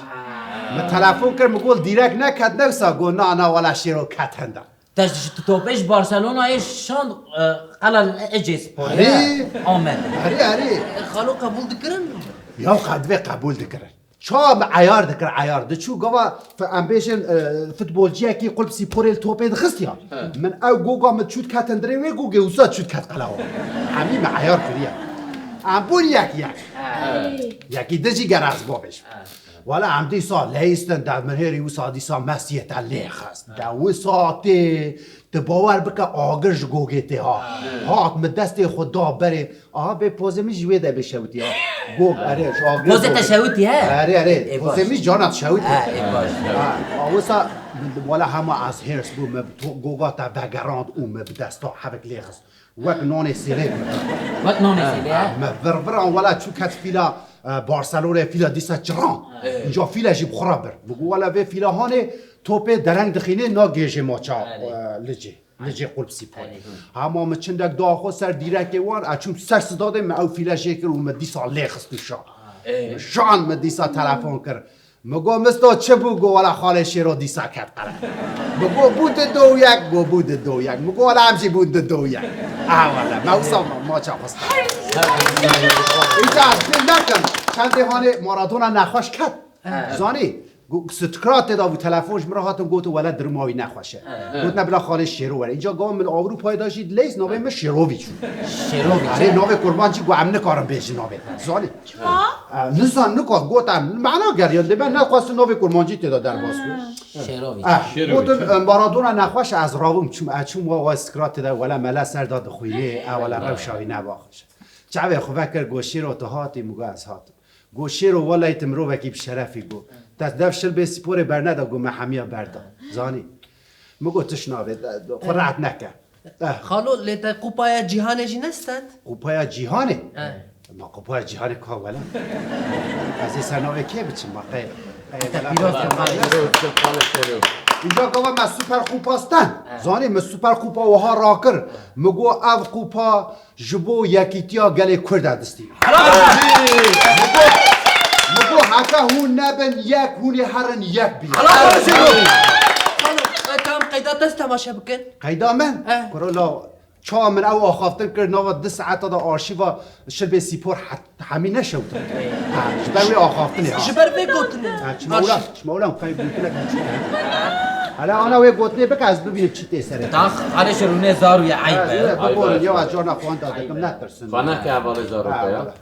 Min telefon kir, min got dîrek neket newsa, got na na wele Şêro ket henda. Te ji tu topê ji Barcelonayê şand, e, qela Licê Sîporê. Erê. Amed. Erê, erê. Xalo qebûl dikirin? Ya qe-, divê qebûl dikirin. Ça min eyar dikir, eyar. Diçû gava f-, em bêjin, e, futbolciyekî qulp Sîporê li topê dixist ya. He. Min ew goga min çût ketin dirê wê gogê wisa çût ket qelawa. Hemî min eyar kiriye. Em bûn yek yek. He. Yekî din jî gere ez bibêjim. He. Wala em dîsa leyîstin de min hêrî wisa dîsa Mesiyê te lê xist. De wisa tê, tu bawer bike agir ji gogê tê ha. He. Hat min destê xwe da berê. Aha, bê pozê min ji wê de bê şewitî, ha. Gog, erê, ji agirê Pozê te gog. Şewitî, he? Erê, erê. Ê, pozê baş. Min cana şewitî. Ha, ê, baş. Ha, a wisa, wala hema ez hêrs bûm, me bi to-, goga te vegerand û me bi desta hevik lê xist. Wek nanê sêlê. Wek nanê sêlê, ha? Me vir viran, wala çû ket fîla, e, Barcelonê fîla dîsa çiran. Ê. Înca fîla jî bi xwe re bir. Min got, wala vê fîla hanê topê dereng dixînê, nagêjê maça, Erê. e, Licê. Licê qulp Sîporê. Erê. Hema min çindek da xwe ser dîrekê wan, ez çûm ser sidadê, min ew fîle jê kir û min dîsa lê xist û şa. Ê. Min şan, min dîsa telefon kir. Min got, Misto, çi bû? Got, wela xalê Şêro dîsa ket qere. Min got, bû di do yek, got, bû di do yek. Min got, wela em jî bûn di do yek. Ah, wela, me wisa ma-, maça xwesta. Îca ez bîr nekim. Çendê hanê Maradona nexweş ket. He. Zanî? Go-, Stuttgart tê de bû, telefon ji min re hatin, gotin, wele dirima wî nexweş e. He. Gotine, bila xalê Şêro were. Înca gava min Ewropayê de jî dileyîst, navê min Şêroviç bû. Şêroviç, Erê, he. Navê kurmancî got, em nikarin bêjin navê te. Zanî? Çima? E, nizan, nikas, got, em mana geriyan, dê me nexwestin navê kurmancî tê de derbas bû. Şêroviç. E, Şêroviç, gotin, he. E, Maradona nexweş e, ez rabûm, çûm, e, çûm wa, wa Stuttgart tê de, wele mele ser de dixwînê, e, wele rewşa wî ne baş. Çavê xwe vekir, got, Şêro, tu hatî? Min got, ez hatim. Got, Şêro, welay tu mirovekî bi şerefî, got. Te dev Şilbê Sîporê berneda, got, me hemiya berda. Zanî? Min got, tişt nabe, xwe rehet neke. Eh. Xalo, lê te Kupaya Cîhanê jî nestend? Kupaya Cîhanê? Eh. Ma Kupaya Cîhanê ka wela? Ez ê ser navê kê biçim, ma qey? Qey wela? Îja gava me Super Kupa sten. Eh. Zanî, min Super Kupa wiha rakir. Min got, ev kupa Ji bo yekîtiya gelê Kurd e distî. Helal olsun! Min got, min got, heke hûn nebin yek, hûn ê herin yek bî. Helal olsun! Xalo, e, tamam, qeyda te temaşe bikin. Qeyda min? He. Kuro la, çawa min ew axaftin kir, nava du saeta de arşîva Şilbê Sîpor het-, hemî neşewtin. Ha, ji ber wê axaftinê ha. Ji ber vê gotinê. Ha, çima wila, çima wila em qey gotinek biçûk e. Hele ana wê gotinê bike, ez bibînim çi tê serê. Tax, xalê şirûnê zarû ye, eyb e. Ha, bibûrin, yew ez carna xwe wenda dikim, netirsin. Xaneke hevalê zarok e ya.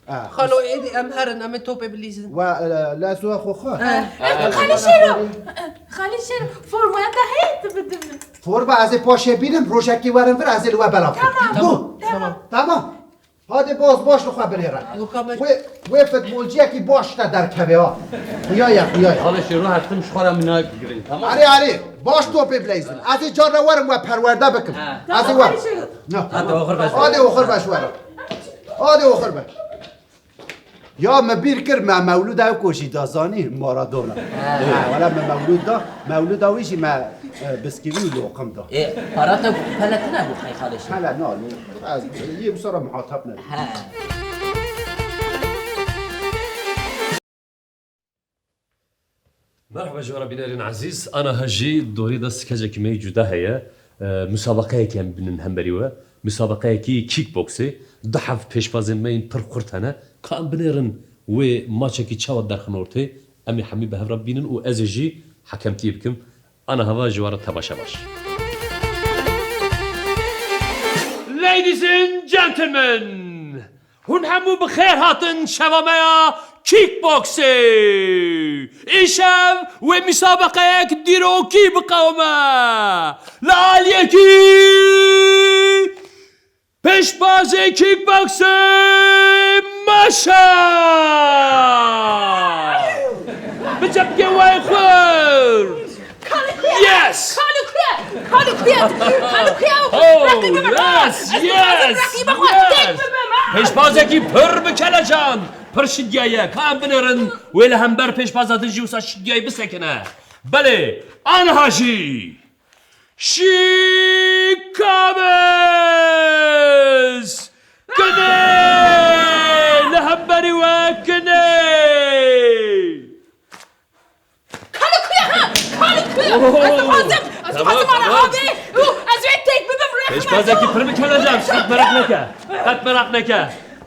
Ha. Xalo, êdî em herin, em ê topê bilîzin. We, e, lezo xwe xwe. Ha. Xalê Şêro, Xalê Şêro, formaya te heye tu bidin min. Forma ez ê paşê bînim, rojekê werin vir, ez ê li we belav bikim. Tamam, tamam. Tamam. Hadi boz boş li xwe binêre. Wê, wê futbolciyekî baş te derkeve ha. Xuya ye, xuya ye. Xalê Şêro her tim ji xwe re min nayê girîn, tamam? Erê, erê, baş topê bileyzin. Ez ê carna werim we perwerde bikim. Ha. Ez ê werim. Tamam, Xalê Şêro. Hadi oxir beş. Hadi oxir beş werim. Hadi oxir beş. Ya me bîr kir, me mewlûda ew ku jî da zanî, Maradona. Ha. Ha, wela me mewlûd da, mewlûda wî jî me, e, biskîvî û loqim da. Ê, para te pele tune bû qey Xalê Şêro? Pele na, no, ez yê wisa re muhatap nebûm. Ha. Merhaba ji we re bînerên ezîz. Aniha jî dorî de skecekî me yî cuda heye. E, musabeqeyekê em bînin hemberî we. Musabeqeyekî kickboxê. Du heb pêşbazên me yên pir xurt hene. Ka em binêrin wê maçekî çawa derxin ortê. Em ê hemî bi hev re bibînin û ez ê jî hekemtiyê bikim. Aniha ji we re temaşe baş. Ladies and gentlemen, hûn hemû bi xêr hatin şeva me ya kickboxê. Îşev wê mîsabeqeyek dîrokî biqewime. Li aliyekî pêşbazê kickboxê Maşa! Bi çepkê wê xurt! Kalukuya! Yes! Kalukuya! Kalukuya! Kalukuya! Oh, yes, yes, yes! Pêşbazekî pir bi kelecan, pir şidiya ye. Ka em binêrin, wê li hember pêşbaza din jî wisa şidiyayî bisekine. Belê, aniha jî. Şikabez! Kidê! Li hem Ez dixwazim, ez dixwazim ana abi. Ez wê têk bibim, rêxim. Pêşbazekî pir bi kelecan, qet meraq neke. Qet meraq neke.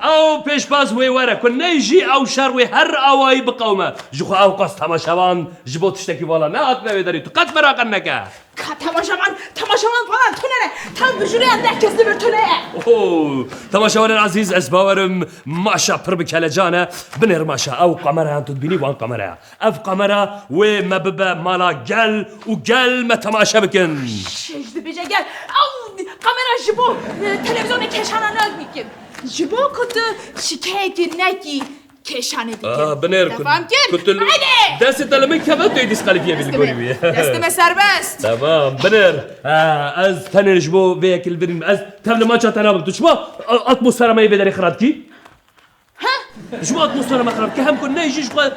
Ew pêşbaz wê were, ku ney jî ew şer wê her awayî biqewime. Ji xwe ew qas temaşevan ji bo tiştekî vala nehatine wê derê. Tu qet meraqan neke. Ka temaşevan, temaşevan falan tune ne. Tam bi jûrê endeh kes li vir tune ye. Oho, temaşevanên ezîz, ez bawerim Maşa pir bi kelecan e. Binêr Maşa, ew kamereyan tu dibînî wan kamereya. Ev kamera wê me bibe mala gel û gel me temaşe bikin. Şeş dibêje gel. Ew kamera ji bo, e, televîzyonê kêşana ne bikin. Ji bo ku tu şikeyekî nekî kêşanê dikin. Aa, binêr ku, Te fam kir? ku tu li Hadi! destê te li min keve tu yê dîskalîfiye bî li gorî wî. Destê me serbest. Tamam, binêr. Ha, ez tenê ji bo vê yekê li vir im. Ez tev li maça te nabim. Tu çima a-, atmosfera me yê vê derê xirab kî? Ha? Ji bo atmosfera me xirab kî. Hem ku ney jî ji xwe, e,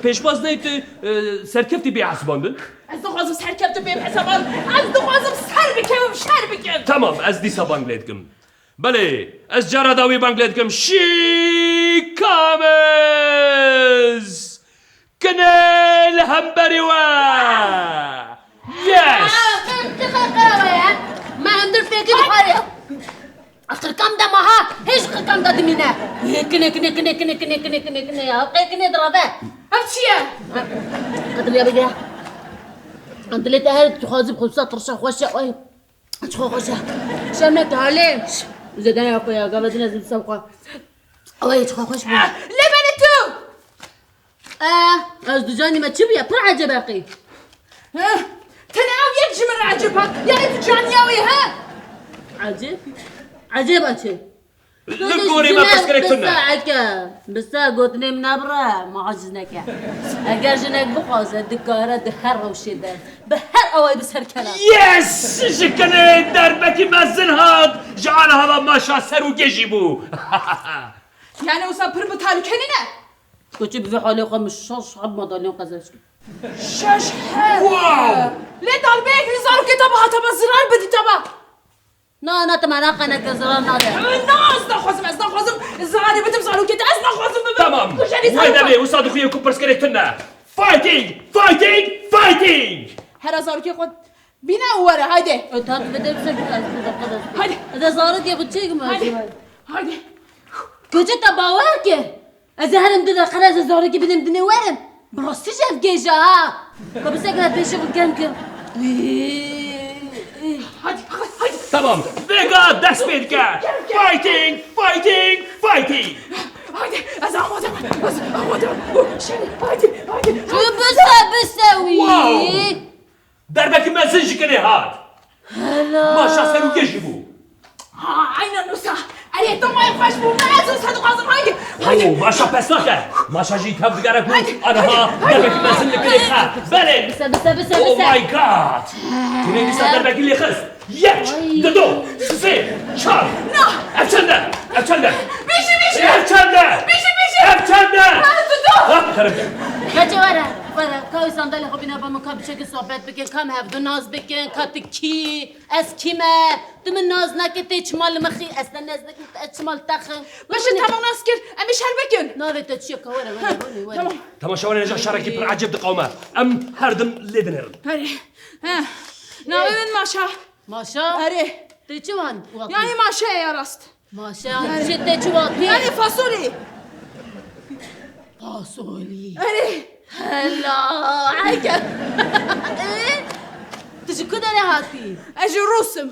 pêşbaz ney tu, e, serkeftî bê esbandin. Ez dixwazim serkeftin bêm hesabandin. Ez dixwazim ser bikevim, şer bikim. Tamam, ez dîsa bang lê dikim. Belê, ez cara dawî bang lê dikim. Şîkamez! Kinê li hemberî we! Yes! Aa, qe-, qe-, qe-, qe-, qe-, me hundir pêkî dixwarê. Qirkam de maha, hê ji qirkam de dimîne. Kinê, kinê, kinê ya. Qê kinê dirave. Ev çi ye? Qediliya bigire. Dilê te her dixwazî bi xwe tirşa xweş e. Ay. Çiqo xweş e. Şerm neke halê. Zêde ya xwe ya, gava din ez li ser xwe. Ew ê çiqo xweş bû. Ah, lê benê tu! Eh, ez dicanî me çi bûye? Pir ecêb e qey. Heh, tenê ew yek ji min re ecêb hat. Yanî tu caniya wê, he? Ecêb? Ecêb e çi? Li gorî me pirsgirêk tune. Bi se eke, bi se gotinê min nebire, ma aciz neke. Eger jinek bixwaze, dikare di her rewşê de, bi her awayî bi ser kela. Yes! Ji kinê derbekî mezin hat, ji ana hava maşa ser û gêjî bû. Yani wisa pir bi talûke nîne? Koçî bi vê halê xwe min şeş heb madalyon qezenç kir. Şeş heb? Wow! Lê darbeyek li zarokê te bihata ba zirar bidî te ba. Na, na, tu merak neke, zirar nade. Na, ez naxwazim, ez naxwazim. Zarê bidim zarokê te, ez naxwazim bibim. Tamam. Kujerî wê zarokê. Demê, wisa dixuye ku pirsgirêk tune. Fighting! Fighting! Fighting! Hera zarokê xwe bîne û were, haydi. E, tat vede bize ki ez bu dakika da. Haydi. Ez zarokê xwe çêkim. Haydi. Haydi. Koçê te bawer ke. Ez ê herim du deqe ez ê zarokê bidim dinê werim. Bi rastî jî ev gêj e ha. Ka bisekine pêşî xwe germ kim. Hadi, hadi, hadi. Tamam. Vêga dest pê dike. Fighting, fighting, fighting. Hadi, ez amade me. Ez amade me. Şerî, hadi, hadi. Bise, bise wî. Wow. Derbekî mezin ji kinê hat. Hela. Maşa ser û gêjî bû. Ha, aynen wisa. Erê, tamam, xweş bû. Me ez wisa dixwazim. Haydi, haydi. Oo, maşa pes nake. Maşa jî tev digere ku aniha derbekî mezin li kinê dixe. Belê. Bise, bise, bise, bise. Oh my God. Kinê dîsa derbekî lê xist. Yek, dido, sê, çar. Na. Ev çend e? Ev çend e? Bêjî, bêjî. Ev çend e? Bêjî, bêjî. Ev çend e? Ha, dido. Ha, terim. Keçe were, were. Ka wî sandalê xwe bîne ba min, ka biçekin sohbet bikin, ka em hevdu nas bikin, ka tu kî, ez kî me, tu min nas nake, tê çima li min xî, ez te nez dikim, ez çima li te xim. Baş e, tamam nas kir, em ê şer bikin. Navê te çi ye, ka were, were, were, were. Tamam. Temaşevanên hêja şerekî pir ecêb diqewime. Em her dim lê dinêrin. Herê. He. Navê min Maşa. Maşa? Erê. Tê çi wan? Yani maşa ya rast. Maşa, yani tê çi wan? Yani fasolî. Fasolî. Erê. Hela, eke. E? Tu ji ku derê hatî? Ez ji Rûs im.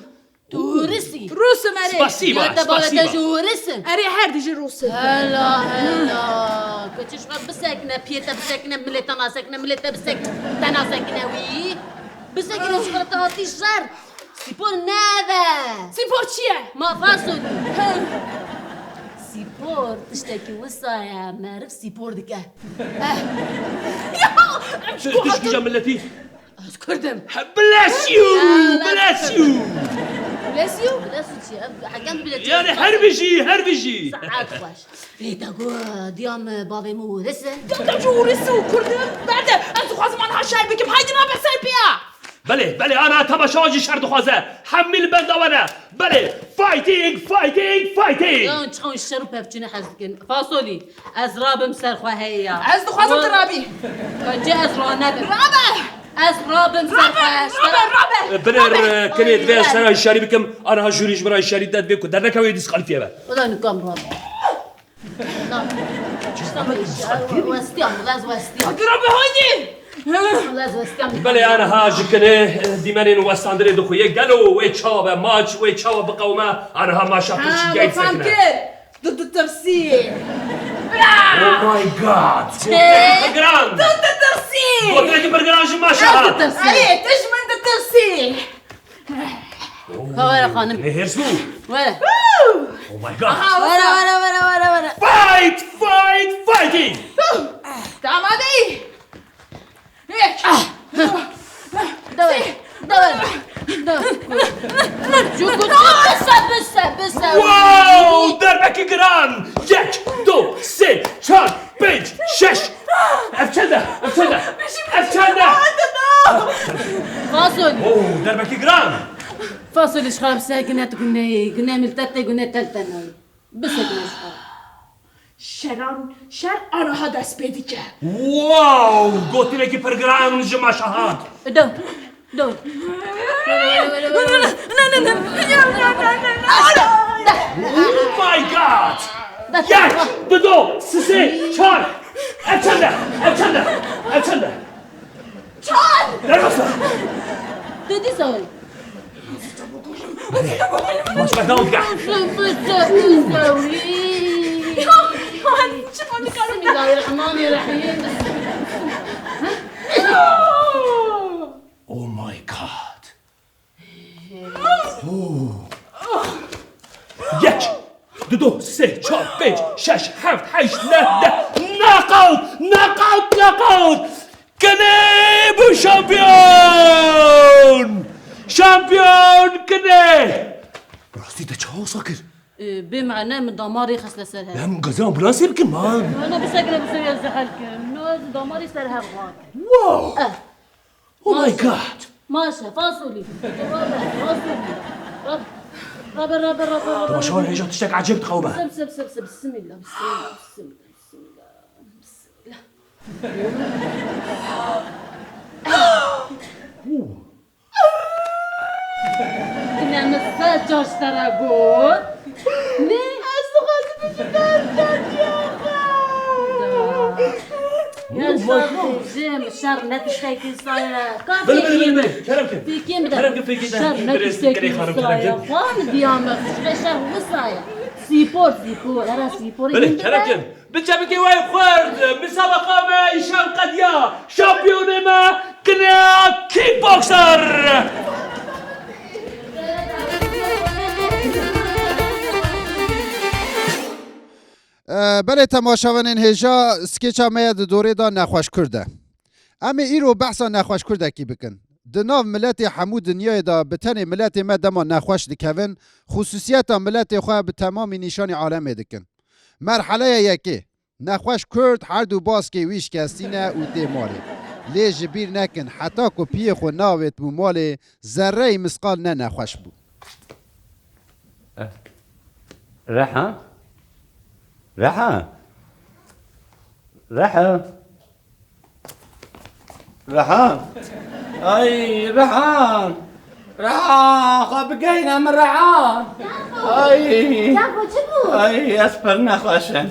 Tu Rûs î? Rûs im, erê. Spasiba, spasiba. Ya te bavê te ji Rûs in? Erê, her di ji Rûs in. Hela, hela. Keçiş xwe bisekine, piyê te bisekine, milê te nasekine, milê te bisekine, te nasekine wî. Bisekine, ji xwe te hatî şer. Spor ne ev e. Spor çi ye? Ma fasolî. He. Spor tiştekî wisa ye, meriv spor dike. Eh. Ya, em ji ku hatin? Tu, tu ji kîja miletî? Ez Kurd im. Bless you! Ha, bless you! Bless you? Bless you çi? Ev hekem bile çi? Yani her bijî, her bijî. Saet xweş. Ê, te got, diya min bavê min Ûris e. Ya, te ji Ûris û Kurd e? Berde, ez dixwazim aniha şer bikim. Haydi rabe ser piya. Belê, belê, ana temaşevan jî şer dixwaze. Hemî li benda we ne. Belê, fighting, fighting, fighting! Yan çawan şer û pevçûnê hez dikin. Fasolî, ez rabim ser xwe heye ya. Ez dixwazim tu rabî. Bence ez ranebim. Rabe! Ez rabim ser xwe, ez Robert, Robert, Robert! Binêr, Robert! Kinê, divê ez te re hişyarî bikim, aniha jûrî ji min re hişyarî dide, divê ku dernekewê dîskalîfiye be. Wela nikam rabim. Westiyam, ez westiyam. Hadi Robert, hadi! Ez westiyam. Belê, aniha ji kinê, e, dîmenên westandinê dixuye. Gelo wê çawa be, maç wê çawa biqewime, aniha maça pir çingeyî disekine. Kir. Tu ditirsî. Oh my God! Çi? Gotinekî pir giran. Gotinekî pir giran ji maşa hat. Erê, tu ji min ditirsî. Ka were xanim. Lê hêrs bû. Were. Oh my God! Were, were, were, were, were. Fight, fight, fighting! Tu amade yî? Yek. Ah! Daway, daway, daway. Çuku, çuku. Bise, bise, bise. Wow! Derbekî giran. Yek, du, sê, çar, pênc, şeş. Ev çend e? Ev çend e? Ev çend e? Fasolî. Oh, derbekî giran. Fasolî ji xwe bise, gune tu gune, gune miltet te, gune tel te nayê. Bisekine ji xwe. Şeran, şer aniha dest pê dike. Wow! Gotinekî pir giran ji maşa hat. Do, do. Oh my God! Yek, du, do, sisê, çar. Ev çend e? Ev çend e? Ev çend e? Çar! Derbas e! Tu dîsa wî. Maç berdewam dike. Bismillahirrahmanirrahim. Oh my God. Oh. Yek, du, do, sê, çar, pênc, şeş, heft, heşt, neh, deh. Knockout! Knockout! Knockout! Kinê bû şampiyon! Şampiyon Kinê! Bi rastî te çawa wisa kir? Ee, bê mane min damarê xist li ser hev. Em gazê ambulansê bikin, man. Wele bisekine, bisekine, ez zehel kirim. No, ez damarê ser hev xwar. Wow! Eh. Oh my God! Maşe, fasolî. Rabe, fasolî. Rab-, rabe, rabe, rabe, rabe. Tamam, şu an heyecan tiştek acayip tavbe. Bismillah, bismillah, bismillah, bismillah, bismillah. Gine min sed car ji te re got. Ne? Ez dixwazim biçim derdiya xwe. Ya şer dibêjim, şer ne tiştekî wisa ye. Ka fêkê min. Kerem kin. Fêkê min de. Kerem kin, fêkê de. Şer ne tiştekî wisa ye. Xwe min diya me, tiştê şer wisa ye. Spor, spor, era sporê. Belê, kerem kin. Bi çepikê we xurt, misabeqa me îşan qediya. Şampiyonê me Kinê ya kickboxer. E, belê temaşevanên hêja, skêça me ye di dorê de nexweş Kurd e. Em ê îro behsa nexweş Kurdekî bikin. Di nav miletê hemû dinyayê de bi tenê miletê me dema nexweş dikevin, xusûsiyeta miletê xwe bi temamî nîşanî alemê dikin. Merheleya yekê, nexweş Kurd her du baskê wî şikestî ne û tê malê. Lê ji bîr nekin, heta ku piyê xwe neavêtibû malê, zerreyî misqal ne nexweş bû. Reha? Reha? Reha? Reha? Ay, Reha! Reha! Xwe bigeyne min, Reha! Ay! Çapo, çi bû? Ay, ez pir nexweş im.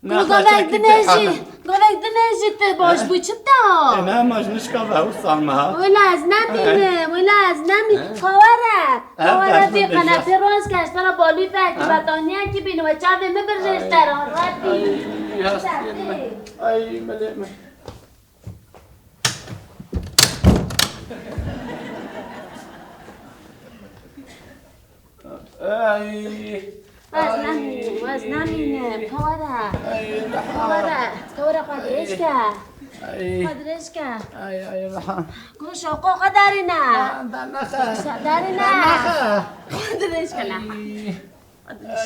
Nexweşekî pir hemin. Govek dinêjî, govek dinêjî, tu baş bû, çi bû? E, ne, ma ji nişka ve wisa me hat. Wela ez nemînim, wela ez nemînim. Ka were, ka were vî qenepê rast ke, ez te re balûfekî, betaniyekî bînim, we çavê min birjê ji te re, Rebbî. Ay, hestiyê min. Ay, milê min. Ay. Ez nemînim, ez nemînim. Ka were. Ay, Reha. Ka were. Ka were, xwe dirêj ke. Ay. Xwe dirêj ke. Ay, ay, Reha. Ku şoqo xwe derîne. Dernexe. Derîne. Dernexe. Xwe dirêj ke, ne. Ay.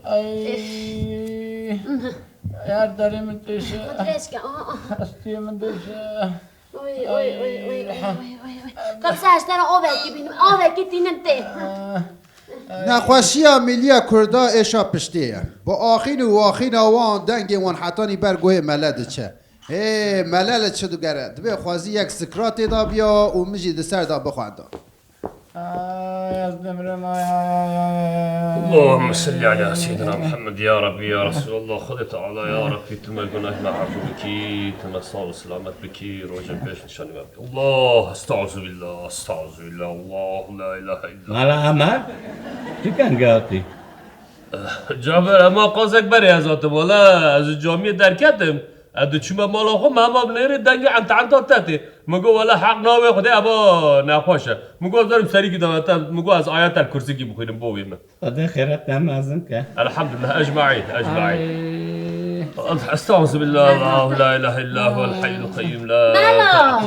Ay. Ay. Her derê min têşe. Dirêj ke, a, a. Hestiyê min têşe. Oy, oy, oy, oy, oy, oy, oy, oy. Ka bise ez te re avekî bînim, avekî tînim tê. Nexweşiya Milliya Kurda êşa piştê ye. Bi axîn û waxîna wan dengê wan hetanî ber guhê mele diçe. Hê, mele li çi digere? Dibê xwezî yek sikra tê da biya û min jî di ser da bixwenda. Ay, ez dimirim, ay, ay, ay, ay, ay, ay, ay. Allahümme salli ala seyyidina Muhammed, ya Rabbi, ya Resulallah, Xwedê Teala, ya Rabbi, tu me gunah me efû bikî, tu me sağ û selamet bikî, rojên pêş nîşanî me bikî. Allah, estağfirullah, estağfirullah, Allah, la ilahe illallah. Mala Emer, tu kengî hatî? Cafer, ema qasek berê ez hatim, wele ez ji camiyê derketim. Ez diçûme mala xwe, me hema bi nêrê dengê enta enta te tê. Min got, wele heq navê Xwedê eva nexweş e. Min got, ez werim serîkî dana te, min got, ez ayetel kursikî bixwînim bo wê min. Xwedê xêret te mezin ke. Elhamdulillah, ecmaîn, ecmaîn. Ay. Estağfirullah, Allahu la ilahe illa huvel hayyul kayyum, la. Mela,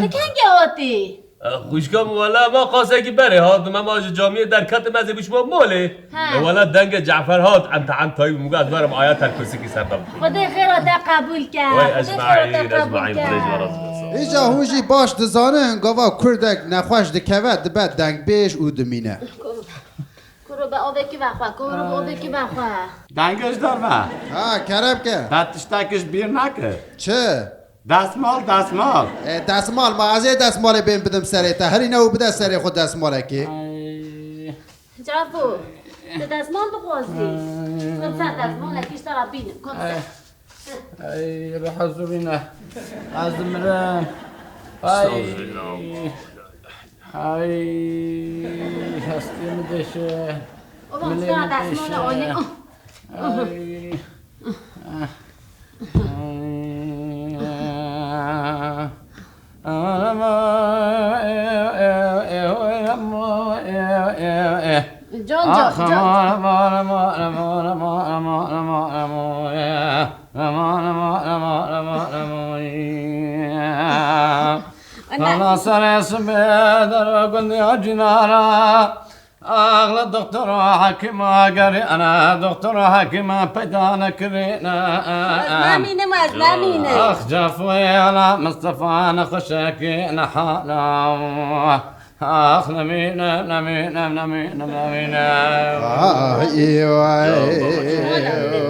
tu kengî hatî? Xwişka min, wele me qasekî berê hatim, ema ji camiyê derketim, ez ê biçime malê. He. E, wele dengê Cafer hat, enta entayî, min got, ez werim ayetel kursikî ser de bixwînim. Xwedê xêra te qebûl ke. Way, Xwedê xêra te ecmaîn, qebûl ecmaîn, ke. Xwedê ji we razî be, sağ ol. Îca hûn jî baş dizanin, gava kurdek nexweş dikeve, dibe dengbêj û dimîne. Kuro be avêkî vexwe, kuro be avêkî vexwe. Dengê ji derve. Ha, kerem ke. Te tiştek ji bîr neke. Çi? Desmal, desmal. E, desmal, ma ez ê desmalê bên bidim serê te. Herî ne û bide serê xwe desmalekê. Ay. Cafo, tu desmal dixwazî? Ay. Kom ser desmalekî ji te re bînim, kom ser. Ay, reha zûrîne. Ez dimirim. Ay. Estağfirullah. Ay, hestê min dêşe. Oba, milê min dêşe. Ay. Ay. Can, can, can. Ana. Ana serê sibê der gundê cinara. Axla doktora, hekîma, gerî ana doktora, hekîma peyda nekirîne. Ez namînim, ez namînim. Ax, Cafoyê ala Mistefa, nexweşekî nehala. Ax, nemîne, nemîne, nemîne, nemîne. Ay, vay.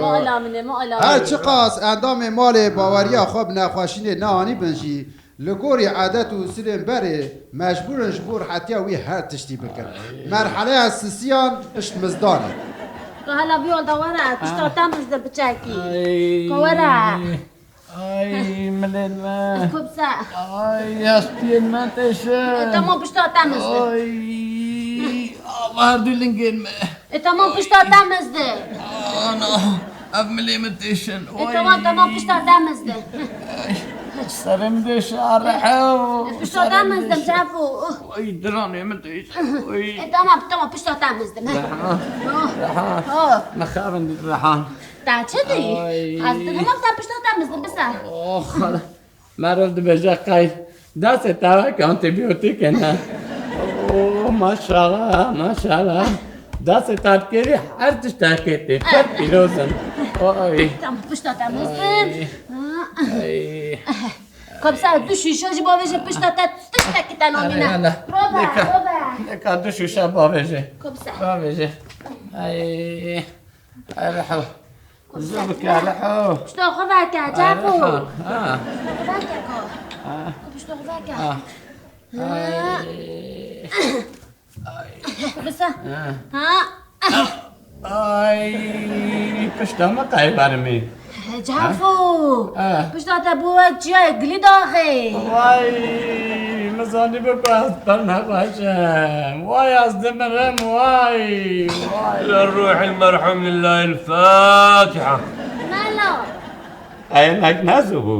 Mala min e, mala min e. Her çiqas endamê malê baweriya xwe bi nexweşînê neanîbin jî, li gorî edet û usilên berê mecbûr in ji bo rihetiya wî her tiştî bikin. Merheleya sisiyan piştmizdan e. Ka hela vî olda were, pişta te mizde biçekî. Ay. Ka were. Ay, milên me. Kubse. Ay, hestiyên me têşe. E, tamam, pişta te mizde. Ay, ava her du lingên me. E, tamam, pişta te mizde. Ana, ev milê min têşin. E, tamam, tamam, pişta te mizde. Ay, serê min dêşe, rehew. E, pişta te mizdim, Cafo. Ay, diranê min têşe. Ay. E, tamam, tamam, pişta te mizdim. Reha. Oh. Reha. Oh. Mixabin reha. Te çi dî? Ay. Ez didim, te pişta te mizdim, bisa. Oh. Merov dibêje qey destê te weke antîbiyotîk e ne. Oh, maşallah, maşallah. Destê te dikevî her tiştekê tê. Pir pîroz in. Oy. Tamam, pişta te mizdim. Ay. Ha. Ay. Komser, du şîşe jî bavêje pişta te tiştekî te namîne. Erê, hele. Robe, robe. Neka du şîşe bavêje. Komser. Bavêje. Ay. Ay, reho. Zû bike, reho. Pişta xwe veke, Cafo. Ha. Pişta xwe veke ko. Ha. Pişta xwe veke. Ha. Ha. Ay. Bisa. Ha. Ha. Ay, pişta me qey bermî. Cafo. Ha. Pişta te bû wek çiyayê gilî daxê. Vay, min zanîbû ku ez pir nexweş im. Vay, ez dimirim, vay, vay. Li ruhil merhum lillahil Fatiha. Mela. Eyenek nezû bû.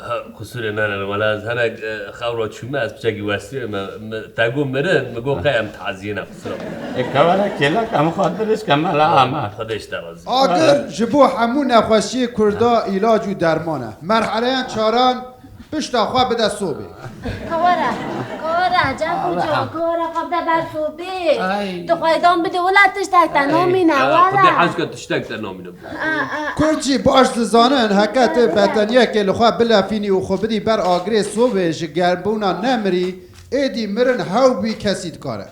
Ha, qusûrê me ne, wela ez hinek, e, xew re çûme, ez piçekî westî me, me, te got mirin, min got qey em taziyê ne, qusûra. E, kewere kêlek, em xwe dirêj ke mela Amer. Xwedê ji te razî. Agir ji bo hemû nexweşiyê Kurda îlac û derman e. Merheleyan çaran pişta xwe bide sobê. Kewere, kewere, Cem Hoca, kewere xwe bide ber sobê. Ay. Tu xweydan bidî, wela tiştek te namîne, wela. Xwedê hez ke tiştek te namîne. Kurd jî baş dizanin, heke tu beteniyekê li xwe bilefînî û xwe bidî ber agirê sobê, ji germbûna nemirî, êdî mirin hew bî kesî dikare.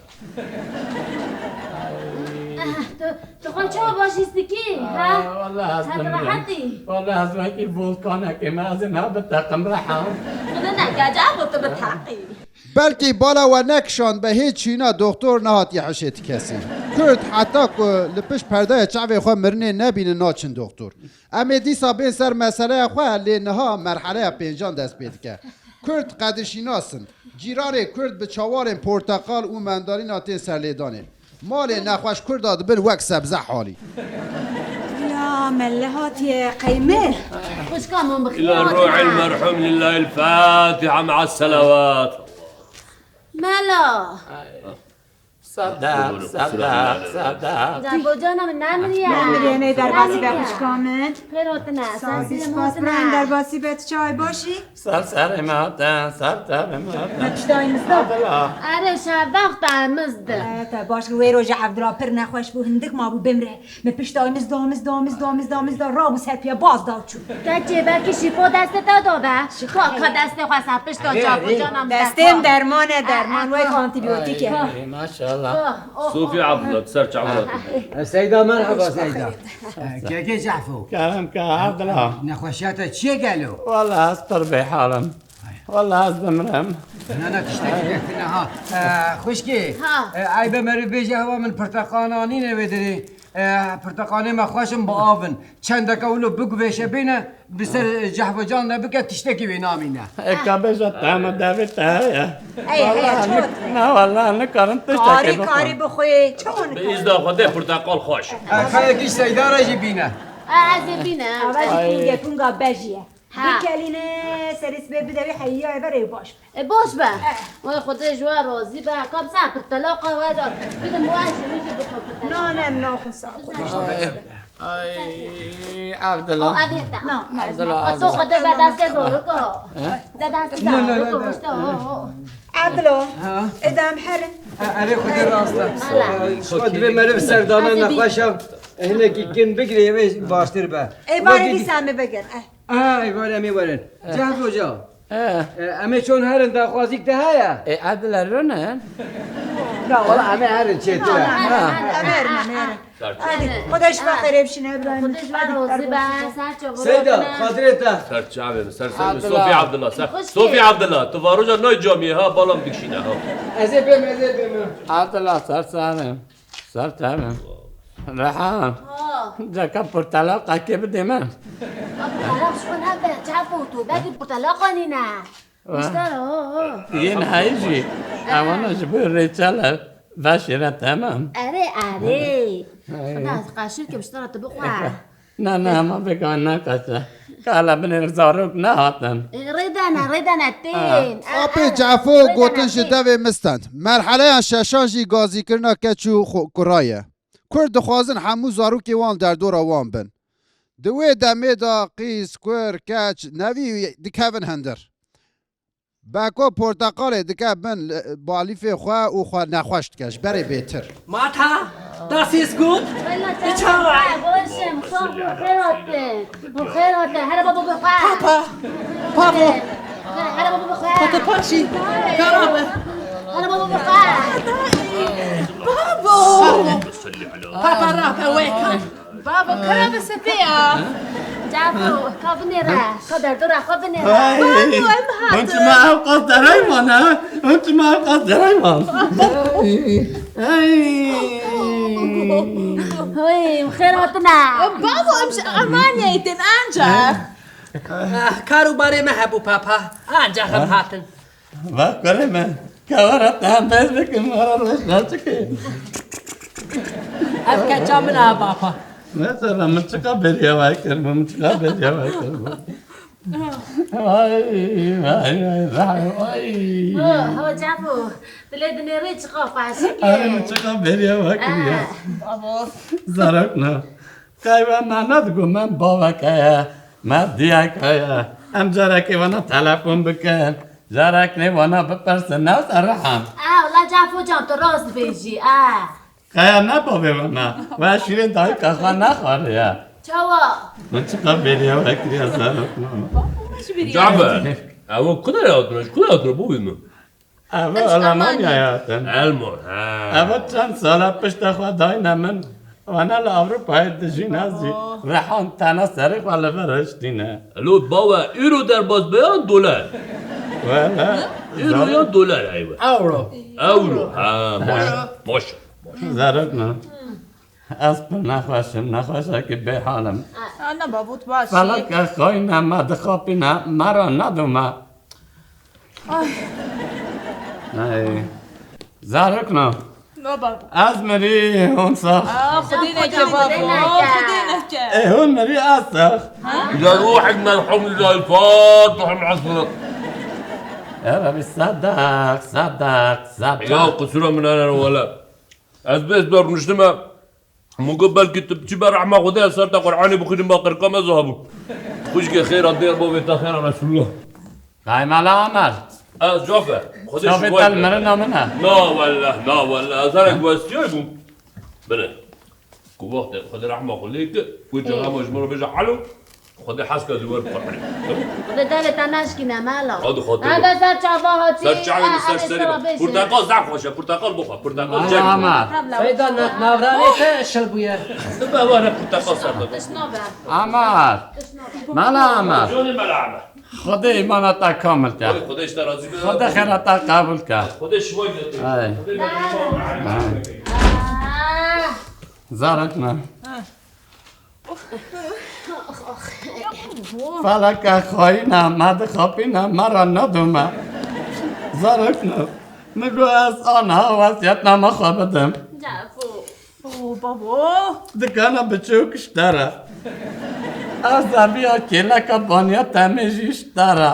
Tu, tu xwe çawa baş hîs dikî, ha? Aa, wele ez Hep dimrim. Rehetî. Wele ez wekî volkanekê me, ez ê niha biteqim, Rehan. Xwedê neke, ca xwe tu biteqî. Belkî bala we nekişand be, hê çîna doktor nehatiye hişê ti kesî. Kurd heta ku li pişt perdeyê çavê xwe mirinê nebînin, naçin doktor. Em ê dîsa bên ser meseleya xwe, lê niha merheleya pêncan dest pê dike. Kurd qedirşînas in. Cîranê Kurd bi çawarên porteqal û mandalîna tên serlêdanê. Malê nexweş Kurda dibin wek sebze halî. Ya melle hatiye qeymir. Xwişka min bi إلى xiyar روح ne. المرحوم لله الفاتحة مع الصلوات. Mela. Sedef, sedef, sedef. Cebocana min nemiriye. Nemiriye, ne derbasî be xwişka min. Xêr hatine. Sağ ol, spas, birayên derbasî be, tu çawa yî, baş î? Ser serê me hatin, ser serê me hatin. Me piştayî mizda. Abdullah. Erê, şerdax te mizdi. E, te baş, wê rojê Evdila pir nexweş bû, hindik mabû bimre. Me piştayî mizda, mizda, mizda, mizda, mizda, rabû ser piya, baz da û çû. Keçê, belkî şîfa destê te da be. Şîfa. Ka, ka destê xwe ser pişta çavûcana min. Destê min derman e, derman, wek antîbiyotîk e. Ay, maşallah. Oh, oh, Sofî oh. Abdullah, ser çavûra. E, Seyda, merhaba Seyda. E, kekê Cefo. Kerem ke, Abdullah. Nexweşiya te çi ye gelo? Wele ez pir bêhal im. Wele ez dimrim. Na, na, tiştekî pêk tune ha. E, xwişkê, Ha. e, eybe meriv bêje hewa min pirteqan anîne wê derê. E, pirteqanê me xweş in, bi av in. Çendeke wilo biguvêşe bêne, bi ser Cehvocan de bike, tiştekî wê namîne. E, ka bêje te me devê te heye. Ey, heye, Wele çot. nik-, na, wele nikarin tiştekî Karî, bikim. Karî bixwê, çawa Bi nikarin? îzna Xwedê pirteqal xweş. E, kayekî Seyda re jî bîne. E, ez ê bîne. Ava jî Ay. Pûngê, pûnga bejî ye. Ha. Bikelîne, serê sibê bide wê, heyî ya eve rê baş be. E, baş be. Eh. Wê Xwedê ji we razî be. Ka bi ser pirtelaqa we de bidim we, ji min jî bixwe pirtelaqa. Na, ne, em naxwin, sağ ol. Ay, Abdullah. O, ev yete. Na, na, Abdullah, na. O, to Abdullah. Xwedê be destê zarok o. He? De destê zarok o, işte o, o. Abdullah. Ha? Ê, de em herin. Ha, erê Xwedê rast e. Wala. Xwe divê meriv serdana nexweşa hinekî kin bigirê, wê baştir be. Ê, barê dîsa me bigir, eh. Ay, var em ê werin. Eh. Cehd Hoca. Eh. Eh, em ê çon herin, daxwazîk te heye? Ê, Edile rûnin. Na, wala em ê herin çêtir e. Na, na, na, em ê herin, em ê herin. Hadi, Xwedê ji we xêrê bişîne, Ibrahim. Xwedê ji we razî be, ser çavûra Seyda, bine. Xatirê te. Ser çavê min, ser ser min. Abdullah. Sofî Abdullah, ser. Xwişkê. Sofî Abdullah, tu varoja nayê camiyê ha, balam dikşîne ha. Ez ê bêm, ez ê bêm. Abdullah, ser ser min. Ser tevim. Rehan. Ha. Ceka portela qekê bidê min. Portela ji xwe nebe, çapo tu, belkî portela qanîne. Wa. Muştara, ha, ha. Yên heyî jî. Ewana ji bo rêçel e, veşêre temam. Erê, erê. Ay. Xweda qaşir ke muştara tu bixwe. Na, na, hema vêga neqese. Kala binê zarok nehatin. E, rêdene, rêdene tên. Ha. E, Apê e, Cefo rêdene gotin ji tên. Devê min stend. Merheleya şeşan jî gazîkirina keç û xwe-, kura ye. Kurd dixwazin hemû zarokê wan derdora wan bin. Di wê demê de qîz, kur, keç, nevî dikevin hundir. Beko porteqalê dike bin li balîfê xwe û xwe nexweş dike, ji berê bêtir. Mata, das ist gut. Wela, Di çawa? Baş im, sağ ol, xêr hatin. Xêr hatin. Here babo bixwe. Papa. Papa. Here babo bixwe. Papa paşî. Karabe. Here babo bixwe. Babo. Papa rabe weka. Babo, kara bi sepê ya. Cafo, ka binêre. Ka derdora xwe binêre. Ay, Babo, em hûn hatin. Çima ew qas derayman, ha? Hûn çima ew qas derayman? Ay. Hey, xêr hatine. Babo, em ji Almanyayê tên ancax. Ah, kar û barê me hebû papa. Ancax em hatin. Va kurê me, ka were te em bes bikin, were roj naçikê. Ev keça min a bapa. Mesela min çiqa beriya we kir, min çiqa beriya we kir. Vay, vay, vay, vay, vay. Ho, ho, Cafo, dilê dinêrê çiqa xweşik e. Ay, min çiqa beriya we kir ya. Ah. Zarok na. Qey we me nedigo, me bavek heye, me diyek heye. Em carekê wana telefon bikin, carekê wana bipirsin, ne wisa Rehan? Ah, wela Cafo can, tu rast dibêjî, ah. Qeya ne bavê wana, we şîrên dayika xwe nexwariye. Çawa? Min çiqa bêriya we kiriye zarok na. Cafer, ew ku derê hatine, ji ku derê hatine bavê min? Ev Ev ji Almanyayê Almanyayê. Hatin. Elmo, ha. Ev çend sala pişta xwe dayne min. Wana li Ewropayê dijîn, ez jî Oh. Rehan tena serê xwe li vir hiştîne. Elo bawe, euro derbas be yan dolar? Wele, Euro zar- yan dolar eywe? Euro. Euro, ha, baş, baş. Zarok ne? Ez pir nexweş im, nexweşekî bêhal im. Ana bavut baş. Feleke xayne me dixapîne, me re nedome. Ay. Ay. Zarokno. Baba. Ez mirî, hûn sax. Aa, Xwedê neke babo, Xwedê neke. Ê, hûn mirî, ez sax. Îla ruhek merhum, îla Fatih el Asr. Ya Rabbi, sadak, sadak, sadak. Ya qusura min ene wele. Ez bes be rûniştime. Min got, belkî tu biçî ber rehma Xwedê, ez ser te Qur'anê bixwînim, ba qirka me zabû. Xwişkê xêra dêr bo vê te xêra Resulullah. Qaymala Amer. Ez cafe. Xwedê Çavê şiway te be. Li mirina min e. Na wellah, na wellah. Ez herek westiyay bûm. Bine. Ku wextê Xwedê rehma xwe lê kir, wê cenaba ji min re bêje helo. Xwedê hez kir ji we re bixwe. Xwedê devê te neşkîne mela. Hadi Xwedê. Hadi ser çava hatî. Ser çavê min, ser serê min. Porteqal zaf xweş e, porteqal bixwe, porteqal Ay, cem. Ama. Seyda, na-, navranê te şil bûye. Dibe were porteqal ser de. Tişt nabe. Ama. Tişt nabe. Mela ama. Canê mela ama. Xwedê îmana te kamil ke. Oy, Xwedê ji te razî be. Xwedê xêra te qebûl ke. Xwedê şiway be. Ay. Xwedê be. Ay. Zarok me. Feleke xayîne, me dixapîne, me re nedome. Zarokno, min got ez aniha wesiyetname xwe bidim. Cafo. Oh, babo. Dikana biçûk ji te re. Ez zeviya kêleka baniya temê jî ji te re.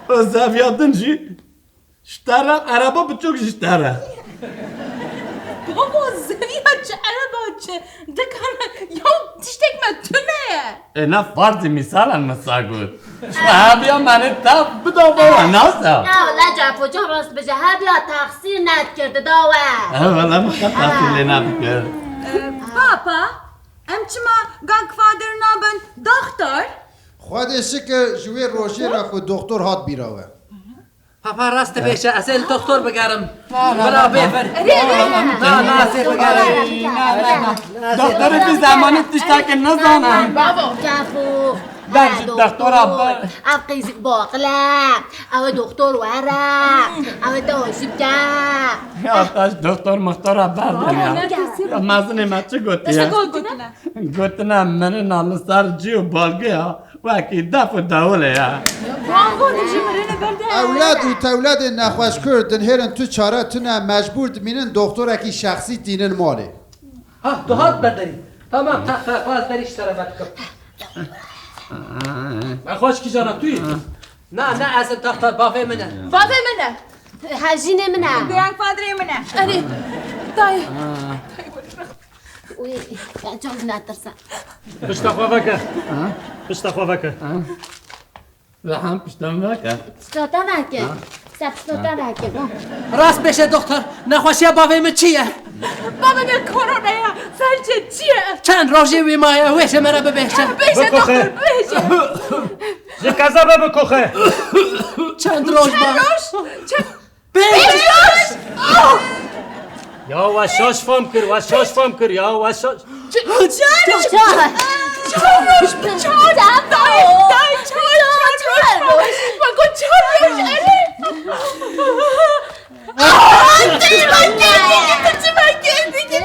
Û zeviya din jî Ji te re, ereba biçûk jî ji te re. Babo, zeviya çi ereba çi? Dikana, ya tiştek me tune ye. E, ne farzî mîsal e min sa got. Ji heviya me ne te bida baba, nasa. Ya wele Cafo can rast bije, heviya taxsîr nedikir dida we. E, wele min qet taxsîr lê nedikir. E, Papa, em çima Godfather nabin doxtor? Xwedê şikir ji wê rojê re ku doxtor hat bîra we. Papa rast dibêje, ez ê li doktor bigerim. Na, na, Bila na, bê na. vir. Na, na, ez ê bigerim. Na, na, na. Doktorê vî zemanî tiştekî nizane. Babo. Cafo. Ber ji doktora ber. Ev qîzik baqile. Ew ê doktor were. Ew ê te hoşî bike. Ya, te ji doktor mixtora berdin ya. Babo, ne kesî. Ya, mezinê me çi gotiye? Tiştek gotine. Gotine, mirina li ser cî û balgiya. Wekî def û dewilê ye. Bravo, tu ji mirinê berde. Ewlad û tewledên nexweşkir dinhêrin tu çare tune, mecbûr dimînin doxtorekî şexsî tînin malê. Ha, tu hat berderî. Tamam, text, text, ez derî ji te re vedikim. Nexweşkî cana tu yî. Na, ne ez im textar, bavê min e. Bavê min e. Hejînê min e. Grandfatherê min e. Erê, dayê. Wî, ya çok natirse. Pişta xwe veke. Ha? Pişta xwe veke. Ha? Rehan pişta min veke. Pişta te veke. Ha? Se pişta te veke, ha. Rast bêje doktor, nexweşiya bavê min çi ye? Bavê min korona ye, felce çi ye? Çend rojê wî maye, wê ji me re bibêje. Bêje doktor, bêje. Ji kezebe bikoxe. Çend roj ma? Çend roj? Çend Pênc! Pênc! Ah! Ya we şaş fam kir, we şaş fam kir ya, we şaş. Çar! Çar! Çar roj, çar! Dayê, dayê, çar, çar roj! Bako çar roj, erê! Ah! Çiçi ben geldi, çiçi ben geldi, gitti!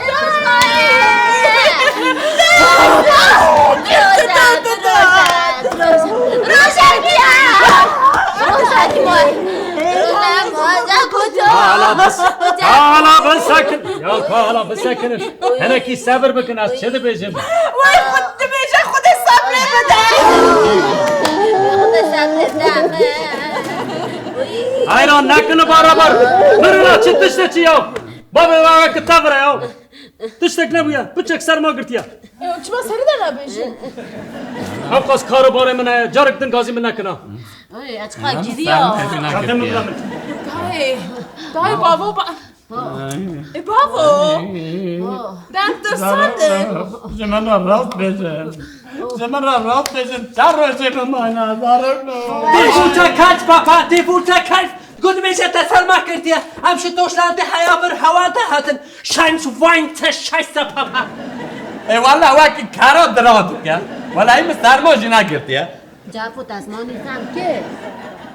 Roja diya! Roja diya! Roja diya! Hala bes. Hala bes sakin. Ya hala bes sakin. Henekî sebir bikin, ez çi dibêjim? Way xwe dibêje, Xwedê sebrê bide. Xwedê sebrê bide. Hayran nekine barabar. Mirina çi tişte çi ya? Babê wa ki tevre ya. Tiştek nebûye. Piçek serma girtiye. E, çima serî de nabêjî? Ew qas karobarê min heye. Carek din gazî min nekina. Ay, ez çiqa giriya. Kadın mı bulamayın? Dayê, dayê bavo ba-, E bavo! Deng tu sade! Ji min re rast bêjin. Ji min re rast bêjin. Çar rojê min mayna zarok no. Tê vûte kaç papa, tê vûte kaç. Got bêje te serma kirtiye. Em ji Doşlandê heya vir hewa de hatin. Scheint wein te Scheiße papa. E walla wek kara dira dike. Walla min serma jî negirtiye. Cafo te zimanî fehm kir.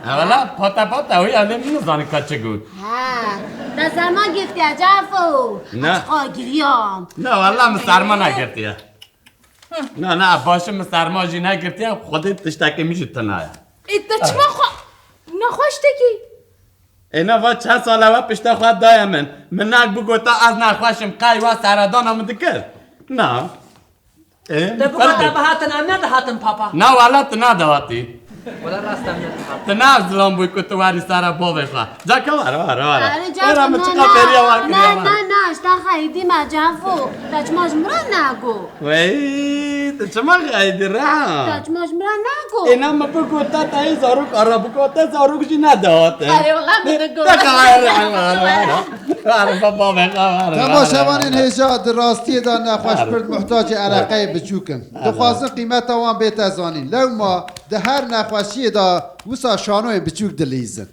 Ha wala pata pata wî alê min nizanî ka çi got. Ha, te serma girtiye Cafo. Ne. Aşqa giriyam. Ne wala min serma negirtiye. Na na, başim min serma jî negirtiye, xwedê tiştekê min jî tune ye. Ê te çima xwe nexweş dikî? Ê ne va çend sal e we pişta xwe daye min. Min nek bigota ez nexweş im, qey we seredana min dikir. Na. Ê, Te bigota em bihatin, em nedihatin papa. Na wala tu nedihatî. Wala rast em nedihatin. Tu ne zilam bûyî ku tu werî sere bavê xwe. Caka were, were, were. Erê, Were min çiqa beriya wan kiriya. Na, na, na, ji te xeyidî me Cafo. Te çima ji min re nago? Wey, tu çima xeyidî Reha? Te çima ji min re nago? Ê na min bigota te yê zarok ara bigota zarok jî nedihate. Erê, wala min digot. Te xeyidî Reha, were, were. Were, baba, were, were. Temaşevanên hêja, di rastiyê de nexweşbir muhtacê ereqeyê biçûk in. Dixwazin qîmeta wan bête zanîn. Lewma di her nexweşiyê de wisa şanoyên biçûk dilîzin.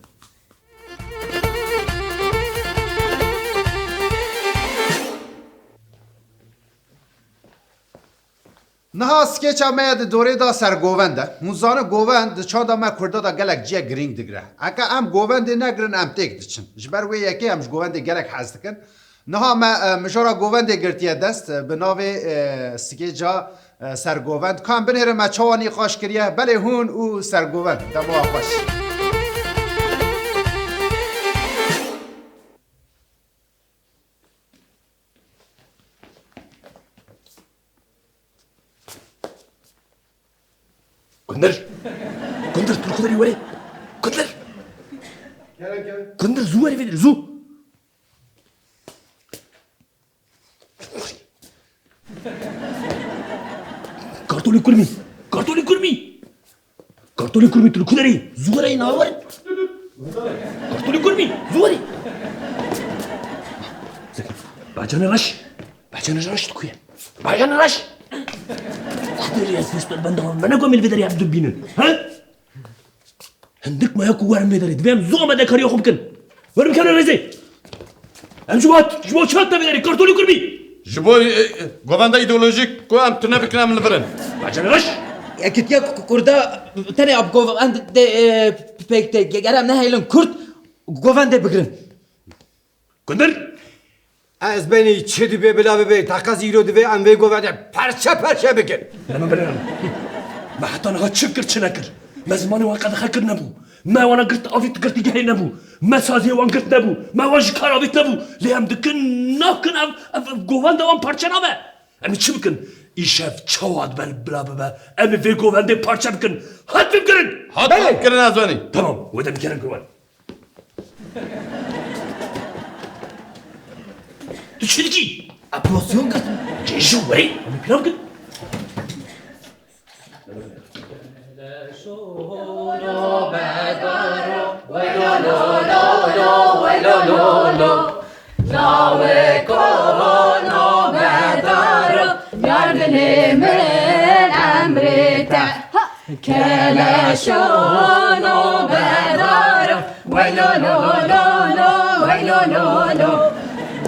Niha skêça me ya di dorê de ser govend e. Hûn zanin govend di çanda me Kurda de gelek cihek girîng digire. Eke em govendê negirin, em têk diçin. Ji ber wê yekê em ji govendê gelek hez dikin. Niha me, e, mijara govendê girtiye dest, e, bi navê, e, Skêca, e, Sergovend. Ka em binêrin me çawa nîqaş kiriye? Belê hûn û Sergovend. Dema we xweş. Gundir! Gundir, tu li ku derî werê? Gundir! Kerem, kerem. Gundir, zû werê vê derê, zû! Kartolî kurmî! Kartolî kurmî! Kartolî kurmî, tu li ku derî? Zû werê, na werê! Kartolî kurmî, zû werê! Bacanê reş! Bacanê reş tu ku ye? Bacanê reş! Ku derî ez pêşter benda me ne gomî li vê derî ev dibînin? He? Hindik maya ku werin vê derê. Divê em zû amadekariya xwe bikin. Werin bikevin rêzê. Em ji bo, ji bo çi hatin vê derê? Kartolî kurmî. Ji bo, e, e, govenda îdeolojîk ku em tune bikin em li vir in. Bacanê reş! Yekîtiya ku, ku, Kurda tenê ab govendê, e, pêk tê. Ger em nehêlin Kurd govendê bigirin. Gundir! Ez benî çi dibe bila bibe, teqez îro divê em vê govendê perçe perçe bikin. Deme binerim. Me heta niha çi kir, çi nekir? Me zimanê wan qedexe kir nebû. Me wana girt avît girtîgehê nebû. Me saziyê wan girt nebû. Me wan ji kar avît nebû. Lê em dikin nakin ev, ev, ev govenda wan parçe nabe. Em ê çi bikin? Îşev çawa dibe bila bibe. Em ê vê govendê parçe bikin. Hat fêm kirin? Hat fêm kirin ez benî. Tamam. Wê de bikirin govend. Tu çi dikî? Eprosyon girtin. Cêjo wê. Em ê pilav kin. Lawê kono bedaro, yar dilê min emrê te. Ha! Keleşo no bedaro, weylo lo lo lo, weylo lo lo.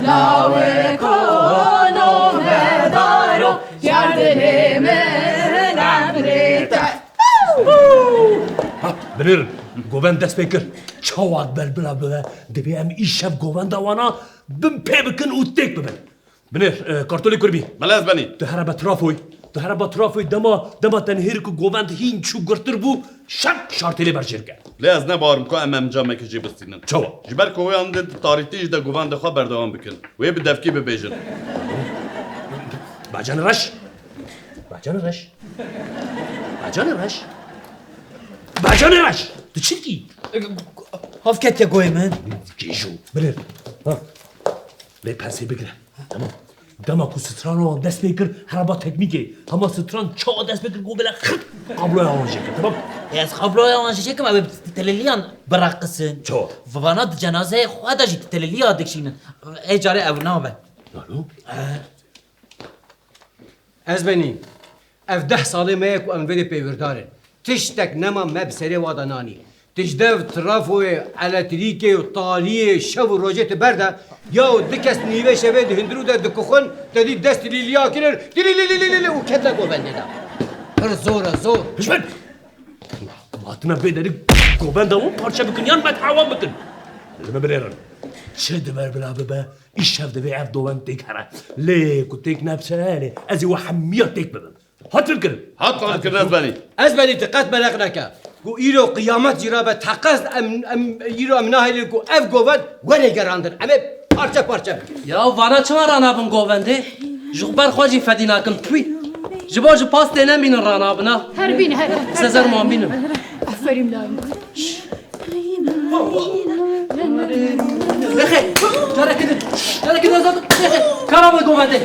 Lawê kono bedaro, yar dilê min emrê te. Ha, binêrin, govend dest pê kir. Çawa belbila bibe, divê em îşev govenda wana bin pê bikin û têk bibin. Binêr, e, kartolê kurbî. Belê ez benî. Tu here be trafoyê. Tu here be trafoyê dema, dema te nihêrî ku govend hîn çû girtir bû, şek şartê lê berjêr ke. Lê ez ne bawer im ku em em camekê jê bistînin. Çawa? Ji ber ku wê an di tarîtî jî de govendê xwe berdewam bikin. Wê bi devkî bibêjin. Bacanê reş. Bacanê reş. Bacanê reş. Bacanê reş. Tu çi dikî? Hav ketiye goyê min. Kêjo. Binêr. Ha. Lê pensê bigire. Tamam. Dema ku strana wan dest pê kir, hereba teknîkê. Hema stran çawa dest pê kir, ku bile xirk kabloya wan jê kir, tamam? E, ez kabloya wan jê çêkim, ew ê teleliyan bireqisin. Çawa? Vana di cenazeyê xwe de jî teleliya dikişînin. Ê carê ew nabe. Nano? E, Ez benî. Ev deh salê me ye ku em vê dê pêwirdarin. Tiştek nema me bi serê wa de nanî. Tijdev, trafoyê, eletrîkê û tariyê şev û rojê tu berde, ya û du kes nîvê şevê di hundirû de dikixin, te dî dest lîliya kirin, dilî lî lî lî lî û ketine govendê de. Pir zor e, zor. Hişmet! Em hatine vê derê govenda wan parçe bikin yan bedhewa wan bikin? Li me binêrin. Çi dibe bila bibe, îşev divê ev govend têk here. Lê ku têk nebse, lê ez ê we hemiya têk bibim. Hat fikirin. Hat fikirin, ez benî. Ez benî, tu qet mereq neke. Ku îro qiyamet jî rabe, teqez em, em, îro em nahêlin ku ev govend were gerandin. Em ê parçe parçe bikin. Ya vana çima ranabin govendê? Ji xwe ber xwe jî fedî nakin. Twî. Ji bo ji pas têne bînin ranabin ha. Her bîn, her, her. Sezer wan bînin. Aferîn layim. Nexê, carekê din, carekê din zaten nexê. Kara bi govendê.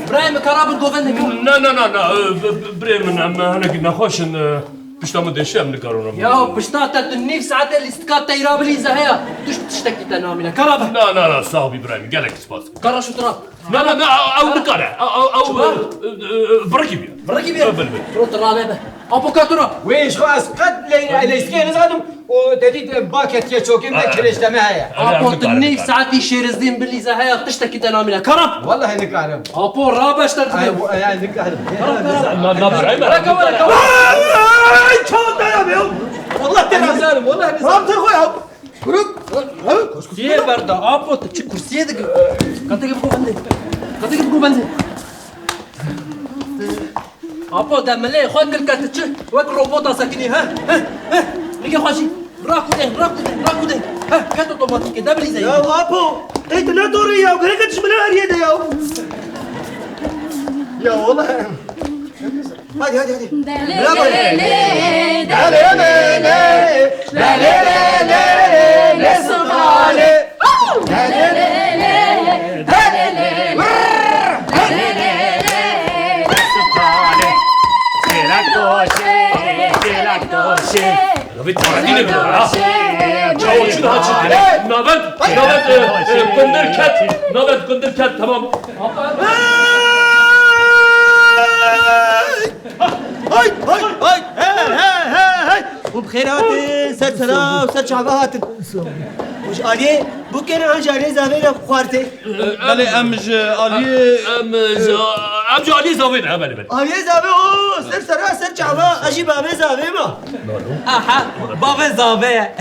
Birayê min, kara bi govendê, kara. Na, na, na, na, e, b-, b-, birê min, em hinekî nexweş in, e, pişta min dêşe, em nikarin. Ya, pişta te tu nîv saetê lîstika teyra bilîze heya. Tu ji tiştekî te namîne. Kara bi. Na, na, na, sax bî birayê min, gelek spas. Kara şu tira. Na, na, na, ew nikare. Ew, ew, ew, Çima? e, e, e, birikî bî. Birikî bî? Bil, bil. Bro, tu rane be. Apo katura. Wê ji xwe ez qet lê-, leysikê nizanim û te dît, e, ba ketiye çokê min de, e, kirêşte me heye. E, Apo, tu nîv saetî şêrizdîn bilîze heya, tiştekî te namîne. Karam. Wallahî nikarim. Apo, rabeşte. Ay, bu, ay, nikarim. Karam, karam. Na, na, birayê me. Raka were, karam. Ay, çawa te ya be? Wallah te nizanim, wallah nizanim. Ram te xwe ya. Kursiyê berda, apo, tu çi kursiyê digi? Qetekê bi govendê. Qetekê bi govendê. Apo, de milê xwe kir ke tu çi? Wek robota sekinî, he? He? He? Nigê xwe jî. Rakûdê, rakûdê, rakûdê. He, ket otomatîkê, de bilîze. Ya apo, ey tu ne dorê ya, gerek tu ji min heriyê de ya. Ya wala. Hadi, hadi, hadi. Delê, bravo. Delê, delê, delê, delê, delê, delê, delê, sultanê. Delê, delê, delê, delê, delê, delê, delê, sultanê. Çêlek doşê, çêlek doşê. Navê taradî ne ha? Çawa çi daha çi? Navê, navê, e, e, kundir ket. Navê kundir ket, tamam. Hay, hay, hay, hey, hey, hey, hey. Hûn bi xêr hatin, ser sera û ser çava hatin. Û ji aliyê bûkê re an ji aliyê zavê re xwartê. Belê, em ji aliyê, em ji, em ji aliyê zavê re, belê, belê. Aliyê zavê, o, ser sera, ser çava, ez jî bavê zavê me. Aha, bavê zavê ye.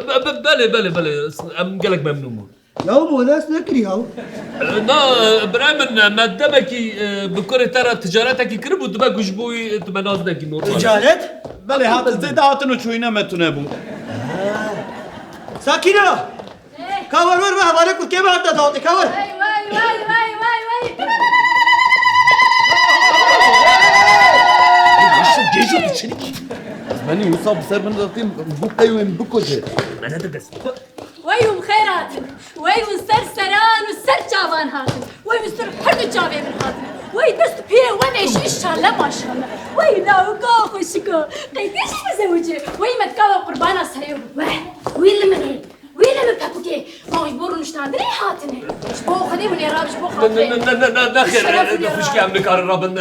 Be-, be-, belê, belê, belê. Em gelek memnûn bûn. Ya, me nas nekirî ya. Na, birayê min, me demekî, e, bi kurê te re ticaretekî kiribû, tu me ku ji bo wî, tu me nas nekî, normal. Ticaret? Belê, hat, zêde hatin û çûyîne me tune bû. Sakîna! Ka wer wer, me hevalê kurkê me hate dawetê, ka wer. Wey, wey, wey, wey, wey, wey. Gêjo, tu çelikî. Ez benî wisa bi ser min re têm, bû qey wê min bikuje. Me ne dibist. Wey hûn xêr hatin. Wey hûn ser seran û ser çavan hatin. Wey hûn ser her du çavê min hatin. Wey dest piyê we mêşî, inşallah maşallah. Wey lawika xweşiko. Qey tê jî bizewicê. Wey me dika we qurbana serê we. Wî li min ê. Wî li min pepikê. Ma ji bo rûniştandinê hatine. Ji bo Xwedê hûn ê rabin, ji bo xatirê. Ne, ne, ne, ne, ne, ne, xêr, Şeref e, ya. Xwişkê em nikarin rabin, e,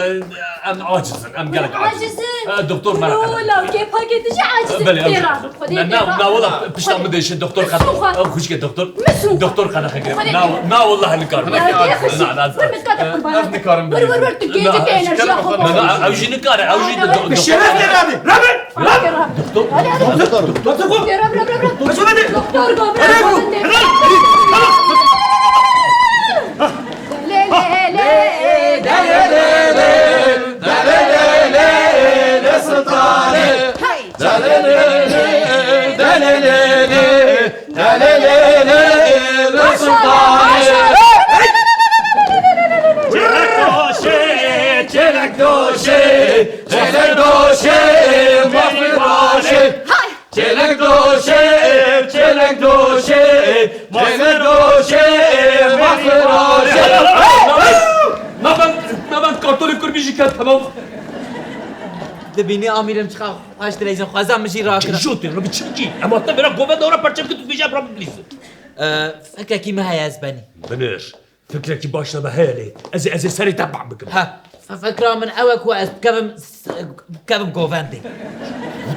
em aciz in, em gelek aciz in. Aciz in? E, doktor merak neke. Lawikê pakê tu jî aciz in. Belê, pê rabin. Xwedê pê rabin. Na, na, wela, pişta min dêşe, doktor qedexe. Xwişkê doktor. Doktor qedexe kir. Na, na, wela nikarim. Na, na, na. Wîr, wîr, wîr, tu gêjî te enerjiya xwe. Na, na, ew jî nikare, ew jî do-, do-, Şeref de rabin. Rabin. Doktor. Doktor. Doktor. Doktor. Doktor. Doktor. Doktor. Çêlek doşê, çêlek doşê, çêlek doşê, mafî başê. Çêlek doşê, çêlek Çelek doşê, çelek doşê, masê roşê. Nabend, nabend, kartolê kurbî jî ket, tamam. Dibînî amîrim çiqa xweş dileyzin, xwezan min jî rakira. Jotê, Rabî çi bikî? Em hatin bera govenda ora perçem kir, tu dibêjî em rabin bilîzin. Ee, fikrekî min heye ez benî. Binir. Fikrekî baş de me heye lê. Ez ê, ez ê serê te bam bikim. Ha, f-, fikra min ew e ku ez bikevim, s-, bikevim govendê.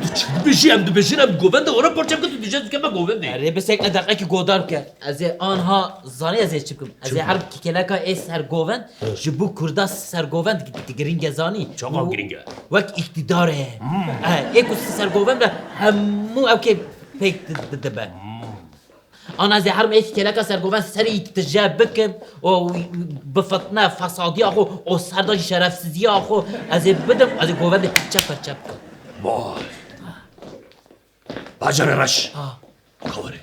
Tu çi dibêjî? Em dibêjin em govendê ora parçe bikin, tu dibêjî ez bikevim govendê. Erê, bisek ne deqekî godar bike. Ez ê anha zanî ez ê çi bikim. Ez ê her kêleka ê ser govend, Hı. ji bo kurda ser govend gi-, gi-, giring e zanî. Çawa giring e? Wek îktîdar e. Hmm. E, ê ku ser govend be hemû ew kê pêk di-, di-, dibe. Hmm. Ana ez ê herim êkî kêleka sergovend serî tije bikim û bi fitne, fesadiya xwe û serda jî şerefsiziya xwe ez ê bidim, ez ê govendê pirçe pirçe bikim. Vay. Bajarê reş. Ha. Ka were.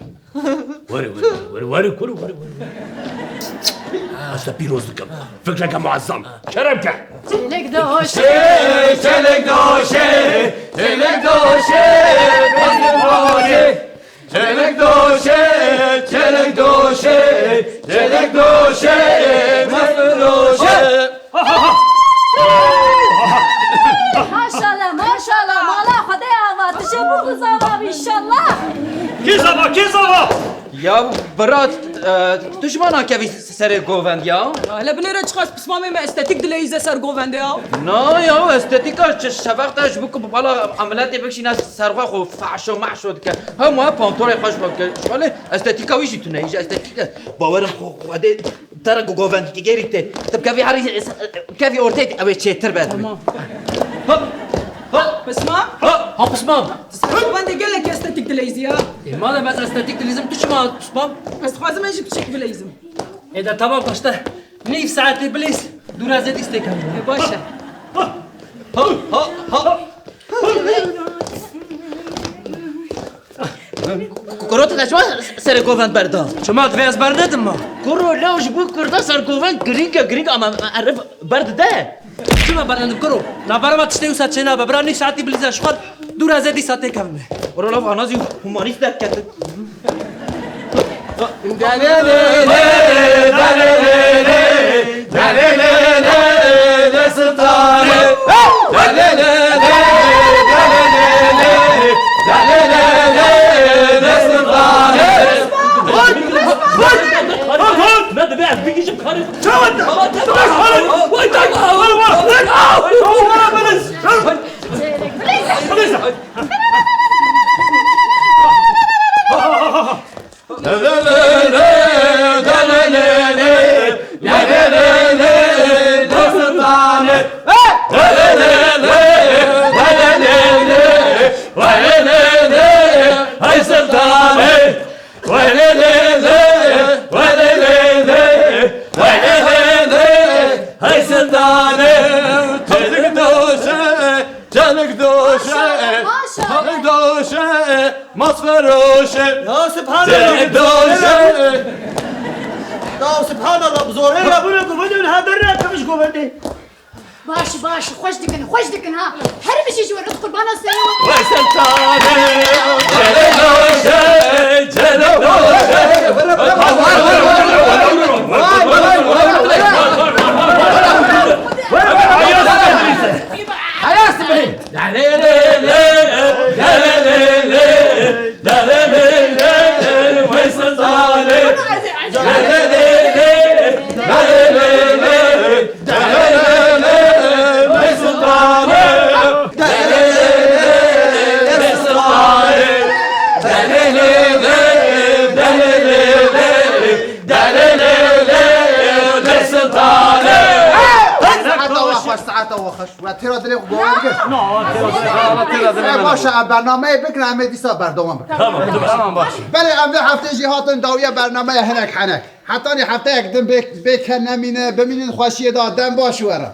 Were, were, were, were, kuro, were, were, were. Ez te pîroz dikim. Fikreke muezzam. Kerem ke. Çelek doşê, çelek doşê, çelek doşê, çelek doşê. Çelek doşê, çelek doşê, çelek doşê, mast doşê. Maşallah, maşallah, mala Xwedê ava, tu jê bû zava înşallah. Kî zava, kî zava? Ya bira, e, tu ji ma nakevî serê govend ya? Ya, hele binêre çiqas pismamê me estetîk dileyîze ser govendê ya. Na ya, estetîka çi şeveq te ji bo ku bala emiletê bikişîne ser xwe xwe fehşo mehşo dike. Hemû ev pantolê xweş xwe dike. Ji xwe lê estetîka wî jî tune ye, ji estetîk e. Bawerim xwe, xwe dê te re ku govend digêrî tê. Tu bi kevî herî, kevî ortê ew ê çêtir be. Tamam. Hop, hop. Pismam? Hop, ha pismam. Sen bende gelek estetîk dileyîzî ya. E, madem ez estetîk dileyîzim, tu çima pismam? Ez dixwazim ez jî piçek bileyîzim. Ê de tamam, paşte nîv saetê bilîz, dûra zêdî stêkan. E, baş e. Ha, ha, ha. Kuro, tu çima serê govend berda? Çima divê ez bernedim ma? Kuro, lewş bû kurda ser govend girîng e, girîng ama erif berdide. Çima bernedim kuro? Navbera me tiştê wisa çênabe. Bira nîv saetî bilîze ji xwe dûra zêdî sa têkevime. Kuro, lewş ana zî humanîst derketin. Ne dibe ez bigihîjim karê. Çawa? Vay, vay, vay, vay. Hey Sultanım, çelik döşe, çelik döşe, maşallah, maşallah, çelik döşe, mas feroşe. Ya Sübhanallah. Çelik döşe. Ya Sübhanallah, bu zorê ya, bu ne govendê, ha, derine yakmış govendê. Baş, baş, xweş dikin, xweş dikin ha. Her bijî ji we re qurbana serê we. Vay Sultanım, çelik döşe, çelik döşe. Heya sibirî. Saeta we xweş, saeta we xweş. We têra dilê xwe govend kir. Na, têra dilê xwe. Têra dilê xwe. E, baş e, em bernameyê bikin, em ê dîsa berdewam bikin. Tamam, tamam, baş. Belê, em vê heftê jî hatin dawiya bernameya hinek henek. Hetanî hefteyek din bê, bê ke nemîne, bimînin xweşiyê de, dem baş we re.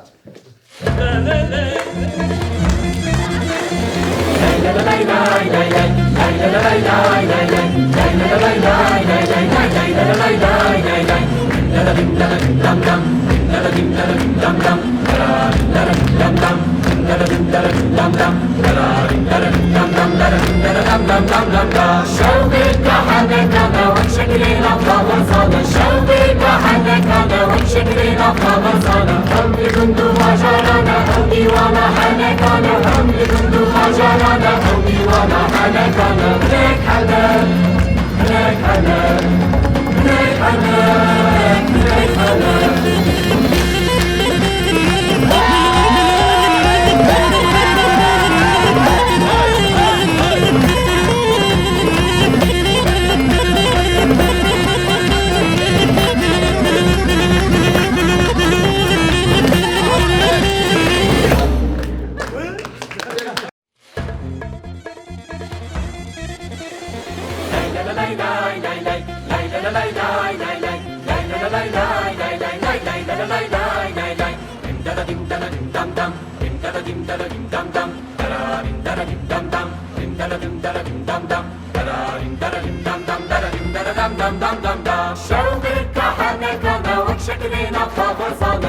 Şewqê kahenekana wek şeklê nav xwe vazana.